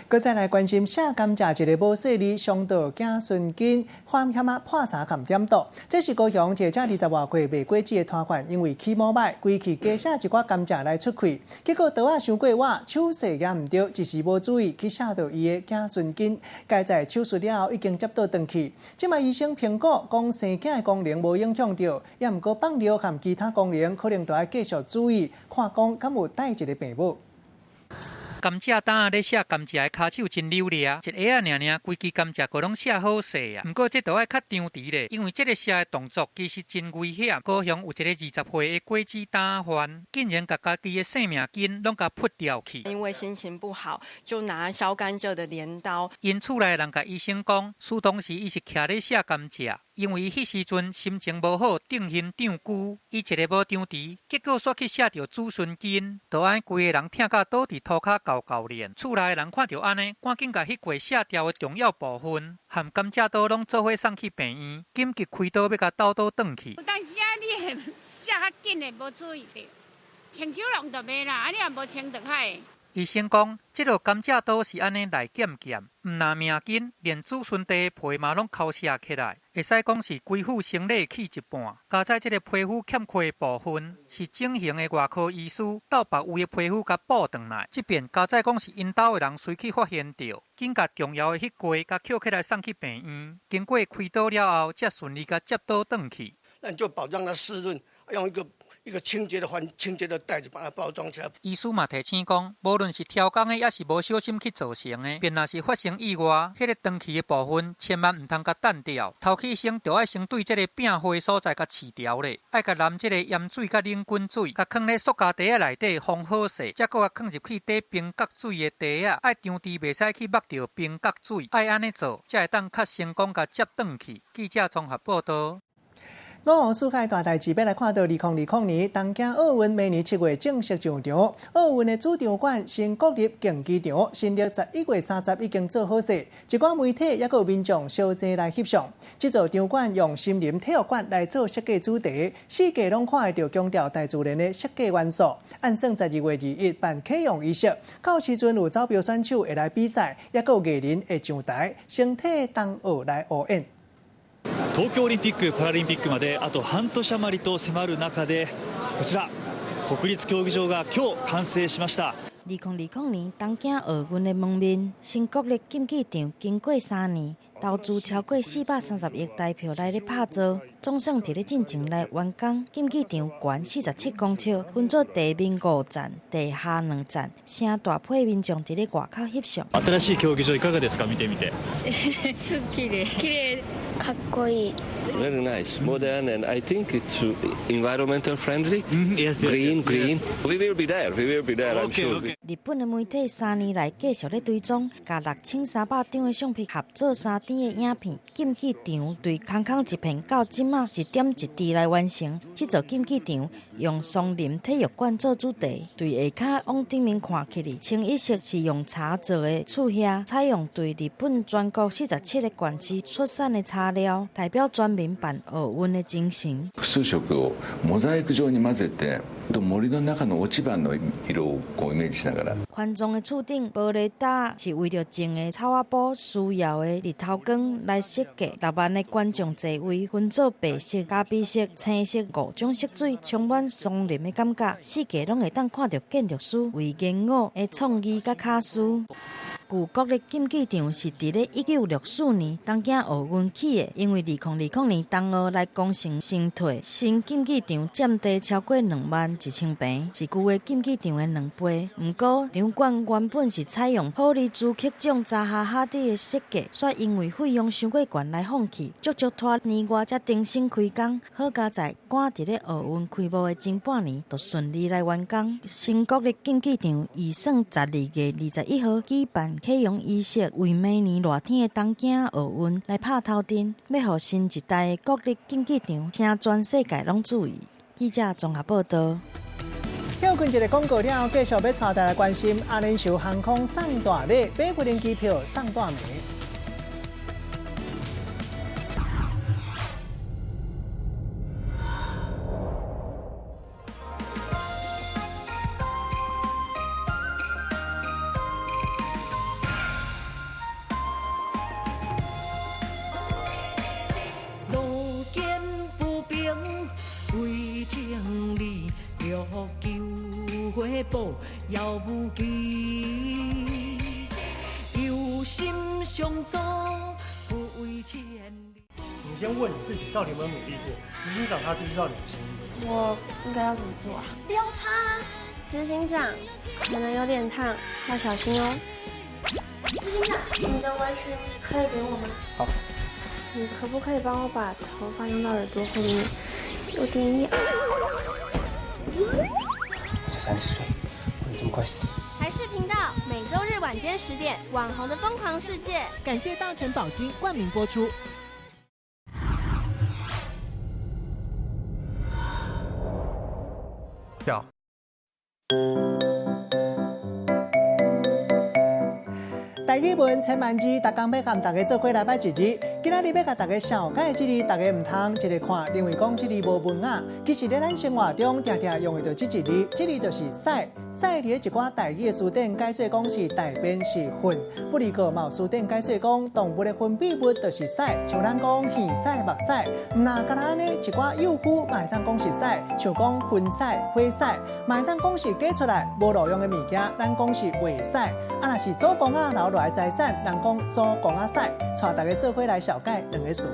閣再來關心卸甘蔗一个無細膩傷到子孫筋，犯險仔破茶含點毒。這是高雄一个20外歲賣果子的攤販，因為起毛歹，規氣加卸一寡甘蔗來出氣，結果刀仔傷過倚，手勢也毋對，一時無注意去卸著伊的子孫筋。佳哉手術了後已經接倒轉去。這擺醫生評估講生囝的功能無影響著，也毋過放尿和其他功能可能著愛繼續注意，看講敢有戴一个病帽。甘蔗擔仔咧卸甘蔗的跤手真溜掠，一下仔爾爾，規支甘蔗閣攏卸好勢啊！毋過這著愛較張弛咧，因為這个卸的動作其實真危險。高雄有一个20歲的果子擔仔販，竟然共家己的性命筋攏共噗掉去。因為心情不好，就拿削甘蔗的鐮刀。𪜶厝內人共醫生講，事當時伊是徛咧卸甘蔗，因為彼時陣心情無好，頂興漲龜，伊一个無張弛，結果煞去卸著子孫筋，就按呢規个人疼甲倒佇塗跤厚厚練。厝內人看著按呢，趕緊共彼塊卸掉的重要部分和甘蔗刀攏做伙送去病院，緊急開刀欲共倒倒轉去。有當時啊，你會卸較緊的，無注意著，穿手籠就袂啦，啊你若無穿就歹。醫生講，這落甘蔗刀是按呢來劍劍，毋但命筋，連子孫塊的皮嘛攏摳卸起來，會使講是規副生理去一半。佳哉這个皮膚欠缺的部分，是整形的外科醫師鬥別位的皮膚共補轉來。這遍佳哉講是𪜶兜的人隨去發現著，緊共重要的彼塊共抾起來送去病院，經過開刀了後，才順利共接倒轉去。那你就保障它濕潤，用一個清潔的環清潔的袋子把它包裝起來。醫師嘛提醒講，無論是超工的，抑是無小心去造成的，便若是發生意外，彼个斷去的部分，千萬毋通共擲掉。頭起先著愛先對這个病火所在共飼調咧，愛共淋這个鹽水佮冷滾水，共囥咧塑膠袋仔內底封好勢，才閣共囥入去底冰角水的袋仔，愛張弛，袂使去目著冰角水，愛按呢做，才會當較成功共接轉去。記者綜合報道。五湖四海大代誌，欲來看到2020年東京奧運明年7月正式上場。奧運的主場館新國立競技場，新曆11月30已經做好勢，一寡媒體抑閣有民眾相爭來翕相。這座場館用森林體育館來做設計主題，四界攏看會著強調大自然的設計元素。按算12月21辦啟用儀式，到時陣有走標選手會來比賽，抑閣有藝人會上台，先替東奧來応援。東京オリンピック・パラリンピックまであと半年余りと迫る中で、こちら国立競技場が今日完成しました。 2020年東京奧運的門面，新國立競技場經過3年，投資超過430億台票來咧拍造，總算佇咧進前來完工。競技場懸47公尺，分做地面5層、地下2層，誠大批民眾佇咧外口翕相。新しい競技場いかがですか？見てみて。す綺麗、綺麗、かっこいい。 Very nice, modern, and I think it's environmental friendly. Yes. Green, green. We will be there. We will be there. I'm sure. 日本的媒體3年來繼續咧追蹤，共6300張的相片合做3D 的影片。競技場對空空一片到這馬一點一滴來完成。這座競技場用松林體育館做主題，對下跤往頂面看起來，清一色是用柴做的厝瓦，採用對日本全國47個縣市出產的茶料，代表全民辦奧運的精神。複数色をモザイク状に混ぜて、森の中の落ち葉の色をこうイメージしながら。寬敞的厝頂玻璃罩是為著種的草仔埔需要的日頭光來設計。6萬个觀眾座位分做白色、咖啡色、青色五種色水，充滿松林的感覺。四界攏會當看著建築師為言語的創意佮巧思。舊國立競技場是佇咧1964年東京奧運起的，因為2020年東奧來工程先退，新競技場佔地超過21,000坪，是舊的競技場的2倍。毋過場館原本是採用普利茲克獎扎哈哈蒂的設計，煞因為費用傷過懸來放棄，足足拖年外才重新開工。好佳哉趕佇咧奧運開幕的前半年，就順利來完工。新國立競技場預算12月21號舉辦。办启用仪式，为明年热天的东京奥运来拍头阵，欲予新一代的国立竞技场请全世界攏注意。记者综合报道。歇睏一个广告了后，继续欲带大家关心阿联酋航空送大礼，买飞行机票送大暝。路见不平为情理，欲求回报遥无期。有心相助不为千里。你先问你自己，到底有没有努力过？执行长他知不知道你的心意？我应该要怎么做啊？撩他！执行长可能有点烫，要小心哦。执行长，你的围裙可以给我吗？好。你可不可以帮我把头发用到耳朵后面？有点痒。我才30岁，不能这么快死。台视频道每周日晚间10点，网红的疯狂世界。感谢大成宝金冠名播出。要。台语文千万字，逐工欲共大家做伙来摆一字。今仔日欲共大家绍介这字，大家毋通一个看，认为讲这字无文雅。其实咧，咱生活中定定用会著这一字，这字就是屎。屎伫咧一寡台语的词典解说讲是大便是粪，不离个嘛有词典解说讲动物的分泌物就是屎，像咱讲耳屎、目屎，毋若干焦按呢，一寡幼妇嘛会当讲是屎，像讲熏屎、火屎，嘛会当讲是挤出来无路用的物件，咱讲是话屎。啊，若是祖公仔留落来财产，人讲祖公仔屎。带大家做伙来绍介两个词，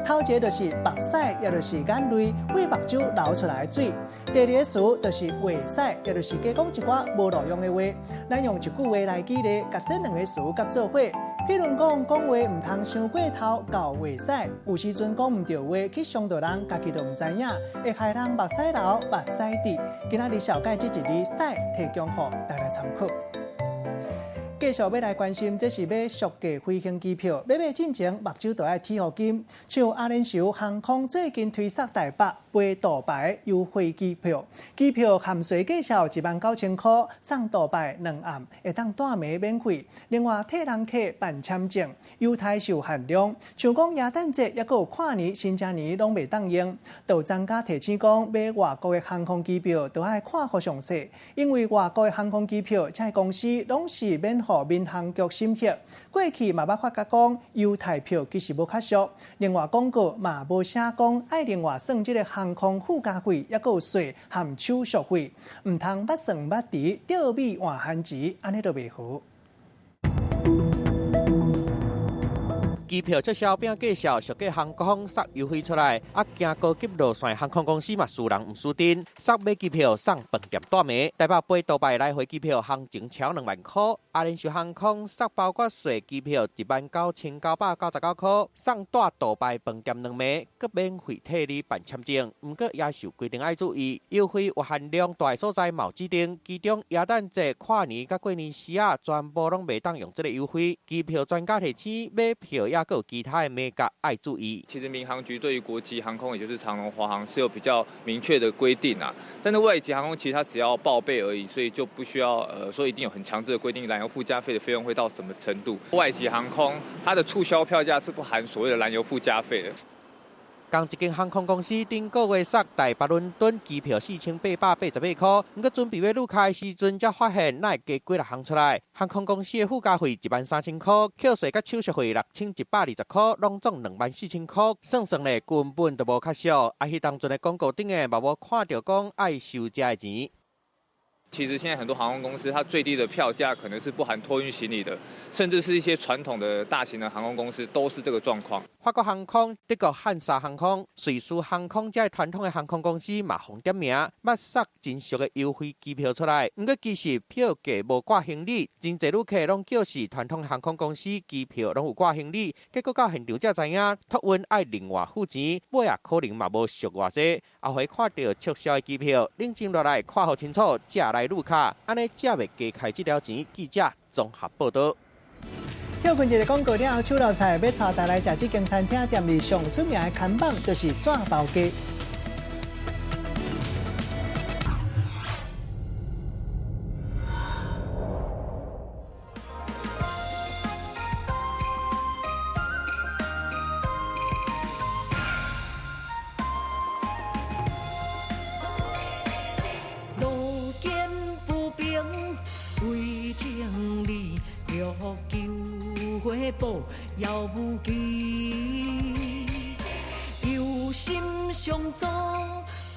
头一个就是目屎，也就是眼泪，为目睭流出来的水；第二个词就是话屎，也就是加讲一寡无路用的话。咱用一句话来举例，共这两个词合做伙。譬如讲，讲话毋通伤过头，到话屎；有时阵讲毋对话，去伤著人，家己都毋知影，会害人目屎流、目屎滴。今仔日绍介这一字屎，提供予大家参考。继续欲来关心，这是买俗价飞行机票，欲买进前目睭就爱铁予金。像阿联酋航空最近推出台北飞杜拜优惠机票，机票含税价数19,000块，送杜拜2暗，会当蹛暝免费。另外替人客办签证，优待受限量，像讲耶诞节抑阁有跨年、新正年拢袂当用。就有专家提醒讲，买外国的航空机票都爱看好详细，因为外国的航空机票，这公司拢是免予民航局审核，过去嘛捌发觉讲优待票其实无较俗。另外广告嘛无写讲爱另外算这个航空附加费，抑阁有税含手续费，毋通捌算捌迟，吊米换番薯，按呢就袂好。机票促销变价销，俗价航空杀优惠出来，啊，行高级路线航空公司嘛输人毋输阵，杀买机票送饭店蹛暝，台北飞杜拜来回机票行情超2万块，阿联酋航空杀包括税机票19,999块，送蹛杜拜饭店2暝，阁免费替你办签证。毋过也是有规定爱注意，优惠有限量，蹛的所在嘛有指定，其中耶诞节、跨年佮过年时仔，全部拢袂当用这个优惠。机票专家提醒，买票也阁有其他的眉角爱注意。其实民航局对于国际航空，也就是长荣、华航是有比较明确的规定啊。但是外籍航空其实它只要报备而已，所以就不需要说一定有很强制的规定，燃油附加费的费用会到什么程度。外籍航空它的促销票价是不含所谓的燃油附加费的。仝一间航空公司顶个月杀台北伦敦机票4888块，毋过准备欲入开的时阵，才发现哪会加几六项出来。航空公司的附加费13000块，扣税佮手续费6120块，拢总24000块。算算咧，根本就无较俗。啊，彼当阵的广告顶个嘛无看著讲爱收遮的钱。其实现在很多航空公司，它最低的票价可能是不含托运行李的，甚至是一些传统的大型的航空公司都是这个状况。法国航空、德国汉莎航空、瑞士航空这传统的航空公司嘛，予点名，捌杀真俗的优惠机票出来。毋过其实票价无挂行李，真济旅客拢叫是传统航空公司机票拢有挂行李，结果到现场才知影，托运爱另外付钱，尾仔可能嘛无俗偌济。后回看著促销的机票，冷静落来看好清楚，才来入卡，按呢才袂加开这条钱。记者综合报道。歇睏一个廣告了後，手路菜欲帶大家來食這間餐廳店裡上出名的看板，就是紙包雞。路見不平，為情你欲求回報，遙無期。有心相助，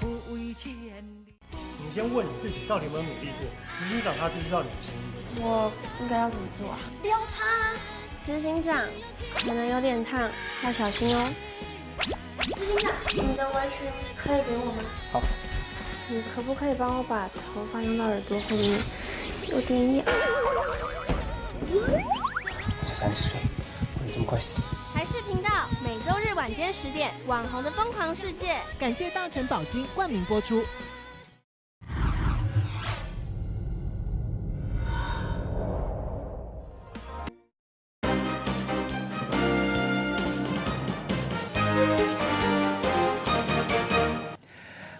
不為千里。你先問你自己，到底有沒有努力過？執行長他知不知道你的心意？我應該要怎麼做啊？撩他！執行長，可能有點燙，要小心哦。執行長，你的圍裙可以給我嗎？好。你可不可以幫我把頭髮用到耳朵後面？有點癢。我才30歲，不能這麼快死。台視頻道每週日晚間10點，網紅的瘋狂世界。感謝大成寶金冠名播出。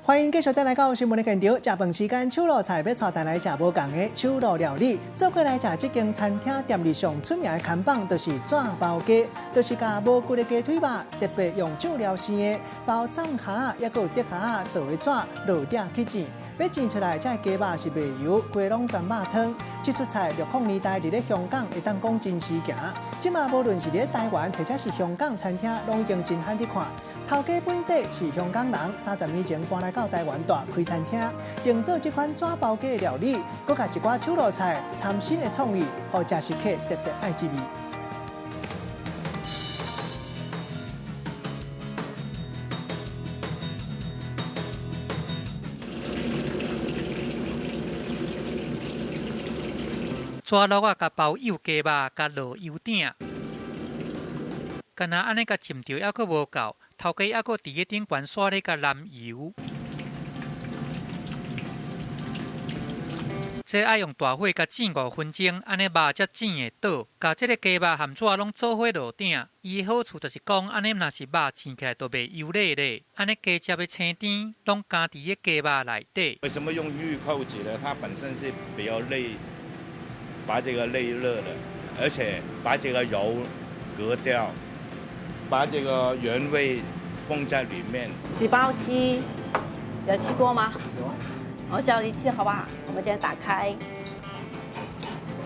歡迎繼續轉來到新聞的現場。食飯時間，手路菜欲帶大家來食無仝的手路料理。做伙來食這間餐廳店裡上出名的看板，就是紙包雞，就是共無骨的雞腿肉，特別用醬料生的，包藏蝦，抑閣有竹蝦做的紙落鼎去煎。欲煎出來，這个雞肉是袂油，規攏全肉湯。這出菜60年代佇咧香港會當講真時行，這馬無論是佇咧台灣或者是香港餐廳，攏已經真罕佇看。頭家本底是香港人，30年前搬來到台灣蹛開餐廳，定做這款紙包雞的料理，閣共一寡手路菜參新的創意，予食食客特別愛這味。紙橐仔共包幼雞肉，共落油鼎，干焦按呢共浸著，猶閣無夠，頭家猶閣佇咧頂懸煞咧共淋油。這愛用大火共煎5分鐘，按呢肉才煎會倒。共這个雞肉和紙攏做伙落鼎，伊的好處就是講，按呢若是肉煎起來就袂油膩咧。按呢雞汁的青甜攏加佇咧雞肉內底。為什麼用玉扣子呢？它本身是比較內，把這個內熱的，而且把這個油隔掉，把這個原味放在裡面。紙包雞有吃過嗎？有。我教你吃好不好？我們先打開，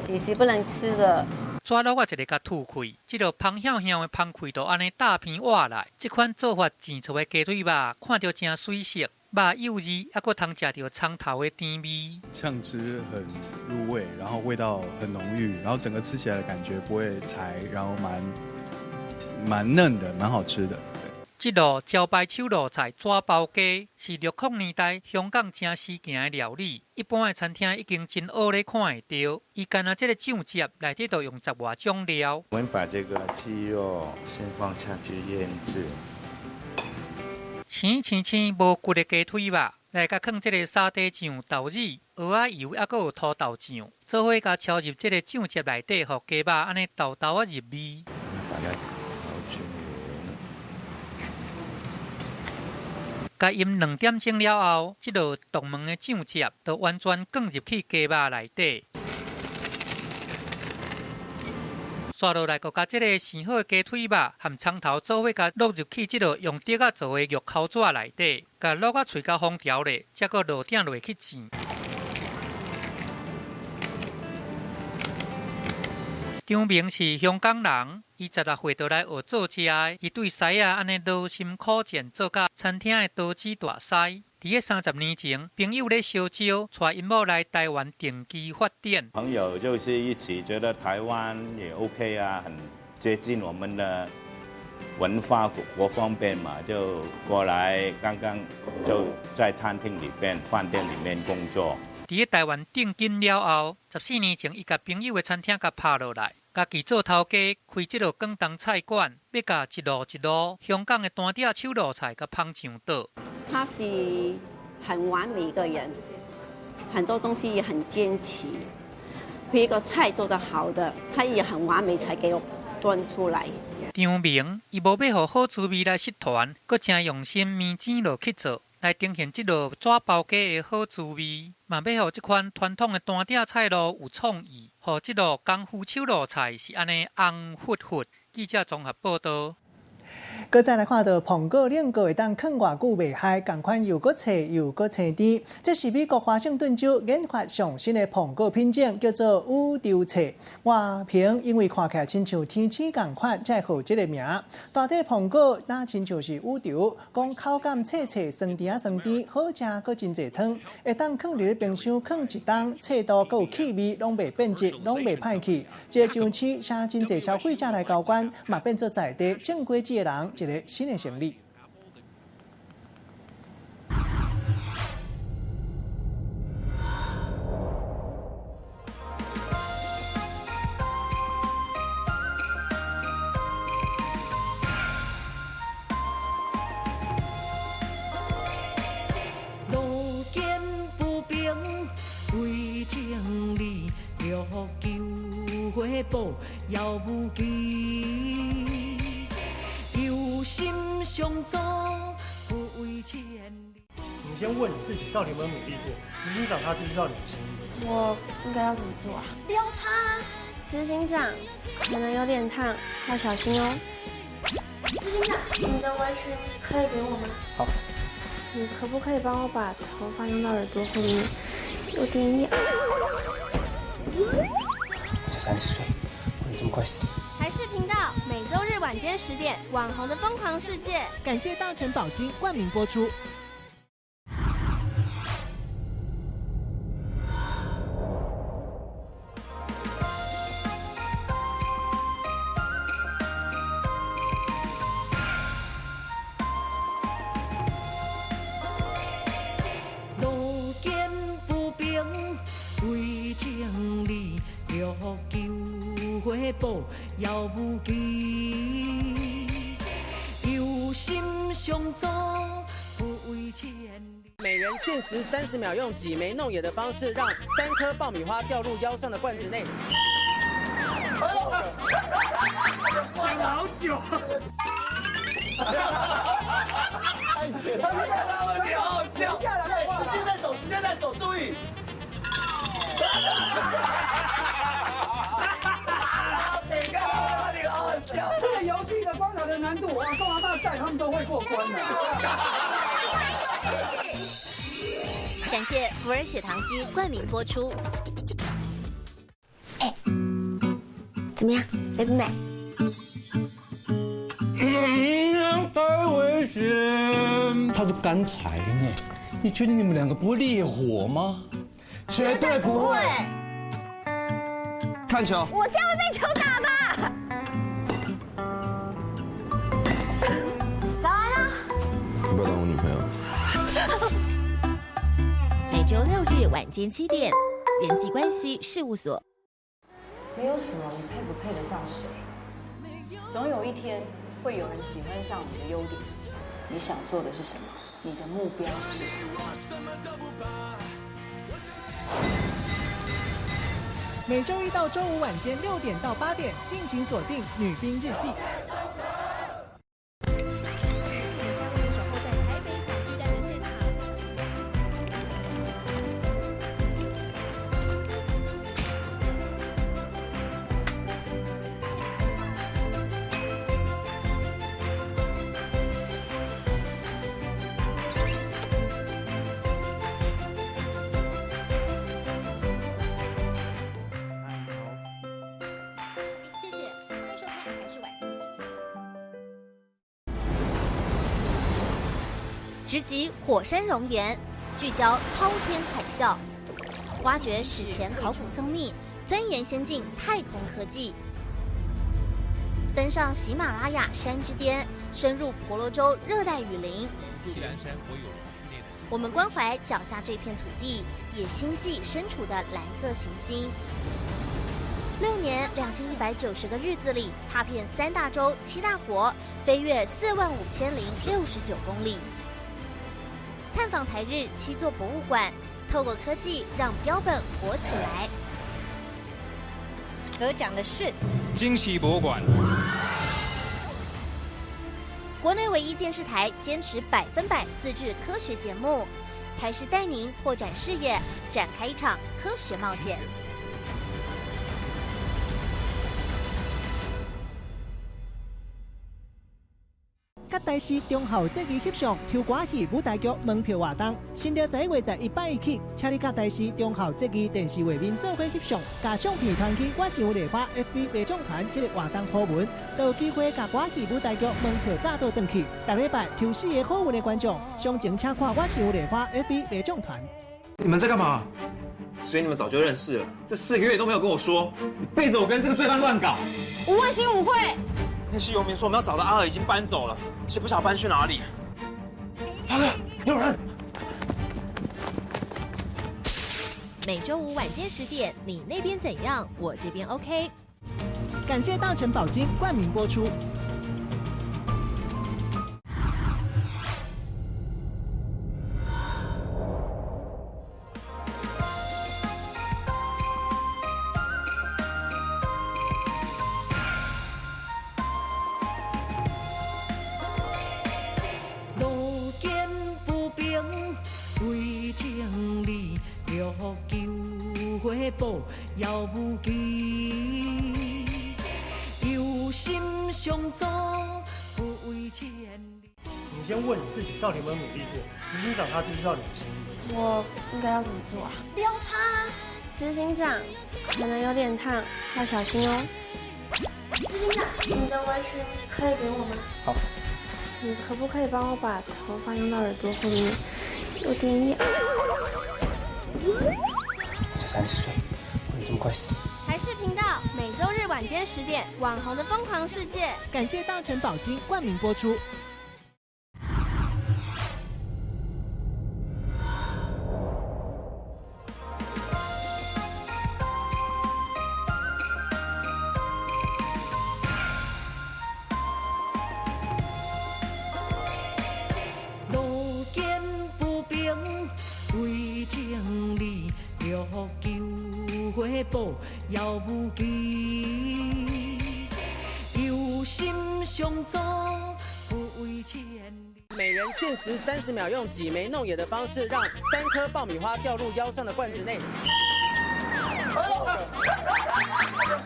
其實不能吃的。紙橐仔一个共吐開，這个芳香香的芳氣就按呢大片挖來。這款做法煎出的雞腿肉，看著誠媠色，肉幼嫩，猶閣通食著蔥頭的甜味。醬汁很入味，然後味道很濃郁，然後整個吃起來的感覺不會柴，然後蠻嫩的，蠻好吃的。這道招牌手路菜紙包雞是60年代香港誠時行的料理，一般的餐廳已經真少咧看會著。伊干焦這个醬汁內底就用10外種料。我們把這個雞肉先放下去醃製。青青青無骨的雞腿肉，來共囥這个沙茶醬、豆子、蚵仔油，猶閣有土豆醬，做伙共敲入這个醬汁內底，予雞肉按呢豆豆仔入味。共醃2點鐘了後，這道獨門的醬汁就完全灌入去雞肉內底。刷落來，閣共這个生好的雞腿肉和蔥頭做伙，共落入去這道用竹仔做的玉扣紙內底，共滷甲脆甲風調咧，才閣落鼎落去煎。張明是香港人，伊16歲就來學做食的。伊對師仔按呢勞心苦戰，做甲餐廳的刀子大師。佇咧30年前，朋友咧相招，帶𪜶某來台灣定居發展。朋友就是一起覺得台灣也 OK 啊，很接近我們的文化各方面嘛，就過來。剛剛就在餐廳裡邊、飯店裡面工作。佇咧台灣定根了後，14年前，伊共朋友的餐廳共拍落來，家己做頭家，開這个廣東菜館，欲共一路一路香港的單鼎手路菜共捧上桌。他是很完美一個人，很多東西也很堅持，一个菜做得好的，他也很完美才給我端出來。張明伊無欲予好滋味來失傳，閣誠用心鞭錢落去做，來呈現這道紙包雞的好滋味，嘛欲予這款傳統的單鼎菜路有創意，予這道功夫手路菜是按呢紅煳煳。記者綜合報道。閣再來看到蘋果冷閣會當囥偌久袂害，仝款又閣脆又閣青甜。這是美國華盛頓州研發上新的蘋果品種，叫做宇宙脆。外形因為看起來親像天星仝款，才會予這个名。大塊蘋果若親像是宇宙，講口感脆脆、酸甜仔酸甜，好食閣真濟湯，會當囥佇咧冰箱囥一冬，脆度閣有氣味，攏袂變質，攏袂歹去。這個上市，請真濟消費者來交關，嘛變做在地種果子的人一个新的生意。路見不平，為情理，欲求回報，遙無期。有心相助，不為千里。你先問你自己，到底有沒有努力過？執行長他知不知道你的心意？我應該要怎麼做啊？撩他！執行長可能有點燙，要小心哦。執行長，你的圍裙可以給我嗎？好。你可不可以幫我把頭髮用到耳朵後面？有點癢。我才30歲，不能這麼快死。台視頻道每週日晚間10點，《網紅的瘋狂世界》。感謝大成寶金冠名播出。路見不平，為情理，欲求回報，遙無期。有心相助，不為千里。每人限時30秒，用擠眉弄眼的方式，讓3顆爆米花掉入腰上的罐子內。想好久。他們好好笑。時間在走，時間在走，注意。這個遊戲的關卡的難度，我阿公阿嬤在，他們都會過關的。感謝福爾血糖機冠名播出。哎，怎麼樣，美不美？太危險！它是乾柴呢，你確定你們兩個不會烈火嗎？絕對不會。看球。我這樣會被球打吧？早安啊！要不要當我女朋友？每週6日晚間7點，人際關係事務所。沒有什麼你配不配得上誰，總有一天會有人喜歡上你的優點。你想做的是什麼？你的目標是什麼？每週一到週五晚間6點到8點，敬請鎖定《女兵日記》。直擊火山熔岩，聚焦滔天海嘯，挖掘史前考古僧秘，鑽研先進太空科技，登上喜馬拉雅山之巔，深入婆羅洲熱帶雨林。我們關懷腳下這片土地，也心繫身處的藍色行星。6年2190個日子裡，踏遍3大洲7大國，飛越45069公里。探訪台日7座博物館，透過科技讓標本活起來。得奖的是惊喜博物馆。国内唯一电视台坚持100%自制科学节目，台视带您拓展视野，展开一场科学冒险。佮台视忠孝节义翕相抽歌戏舞台剧门票活动，新历11月21日起，请你佮台视忠孝节义电视画面做伙翕相，共相片传去我是有丽花 FB 白将团这个活动图文，就有机会共歌戏舞台剧门票早倒转去。逐礼拜抽4个好运的观众，详情请看我是有丽花 FB 白将团。你们在干嘛？所以你们早就认识了，这4个月都没有跟我说，你背着我跟这个罪犯乱搞，我问心无愧。那些游民说我们要找的阿尔已经搬走了，是不晓得搬去哪里。发哥，有人。每周五晚间10点，你那边怎样？我这边 OK。感谢大成宝金冠名播出。遥无期，有心相助，不为千里。你先问你自己，到底有没有努力过？执行长他知不知道你的心意？我应该要怎么做啊？撩他！执行长可能有点烫，要小心哦。执行长，你的围裙可以给我吗？好。你可不可以帮我把头发用到耳朵后面？有点痒。我才30岁。这么快死！台视频道每周日晚间10点，《网红的疯狂世界》。感谢大成宝金冠名播出。路见不平，为情理欲求。回报遥无期，有心相助，不为千里。每人限时30秒，用挤眉弄眼的方式，让3颗爆米花掉入腰上的罐子内。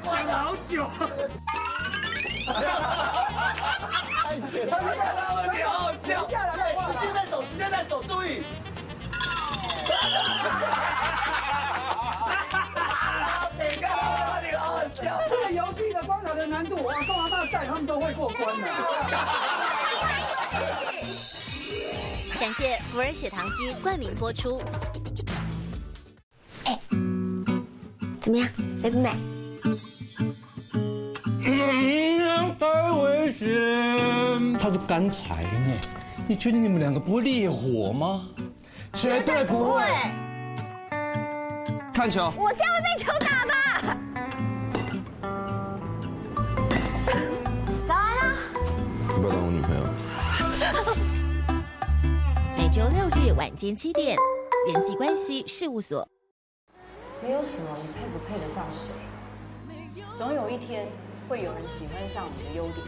想好久。他们你好好笑。时间在走，时间在走，注意。这个游戏的关卡的难度，我阿公阿嬷在，他们都会过关的。感谢福尔血糖机冠名播出。哎，怎么样，美不美？太危险！他是干柴呢，你确定你们两个不会烈火吗？绝对不会。看球。我这样会被球打吧？早安啊！你不要当我女朋友。每周6日晚间7点，人际关系事务所。没有什么你配不配得上谁，总有一天会有人喜欢上你的优点。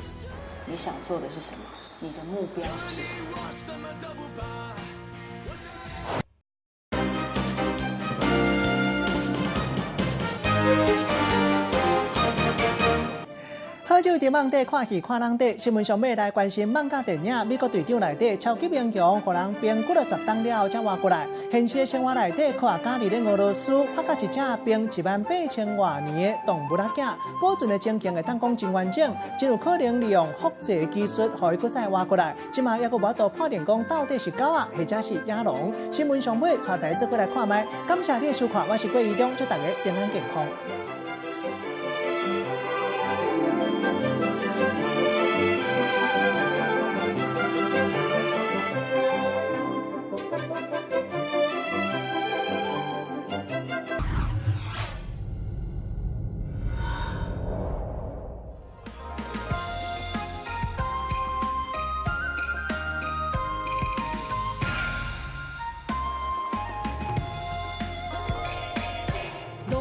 你想做的是什么？你的目标是什么？好久伫网底看戏看人底，新闻上尾来关心漫画电影《美国队长》内底超级英雄，予人冰骨了10冬了后才活过来。现实生活内底，科学家伫咧俄罗斯发觉一只冰18000外年的动物仔囝，保存的情形会当讲真完整，真有可能利用复制技术，予伊阁再活过来。这马犹阁无法度判定讲到底是狗仔或者是野狼。新闻上尾带大家做伙来看觅，感谢你的收看，我是郭怡中，祝大家平安健康。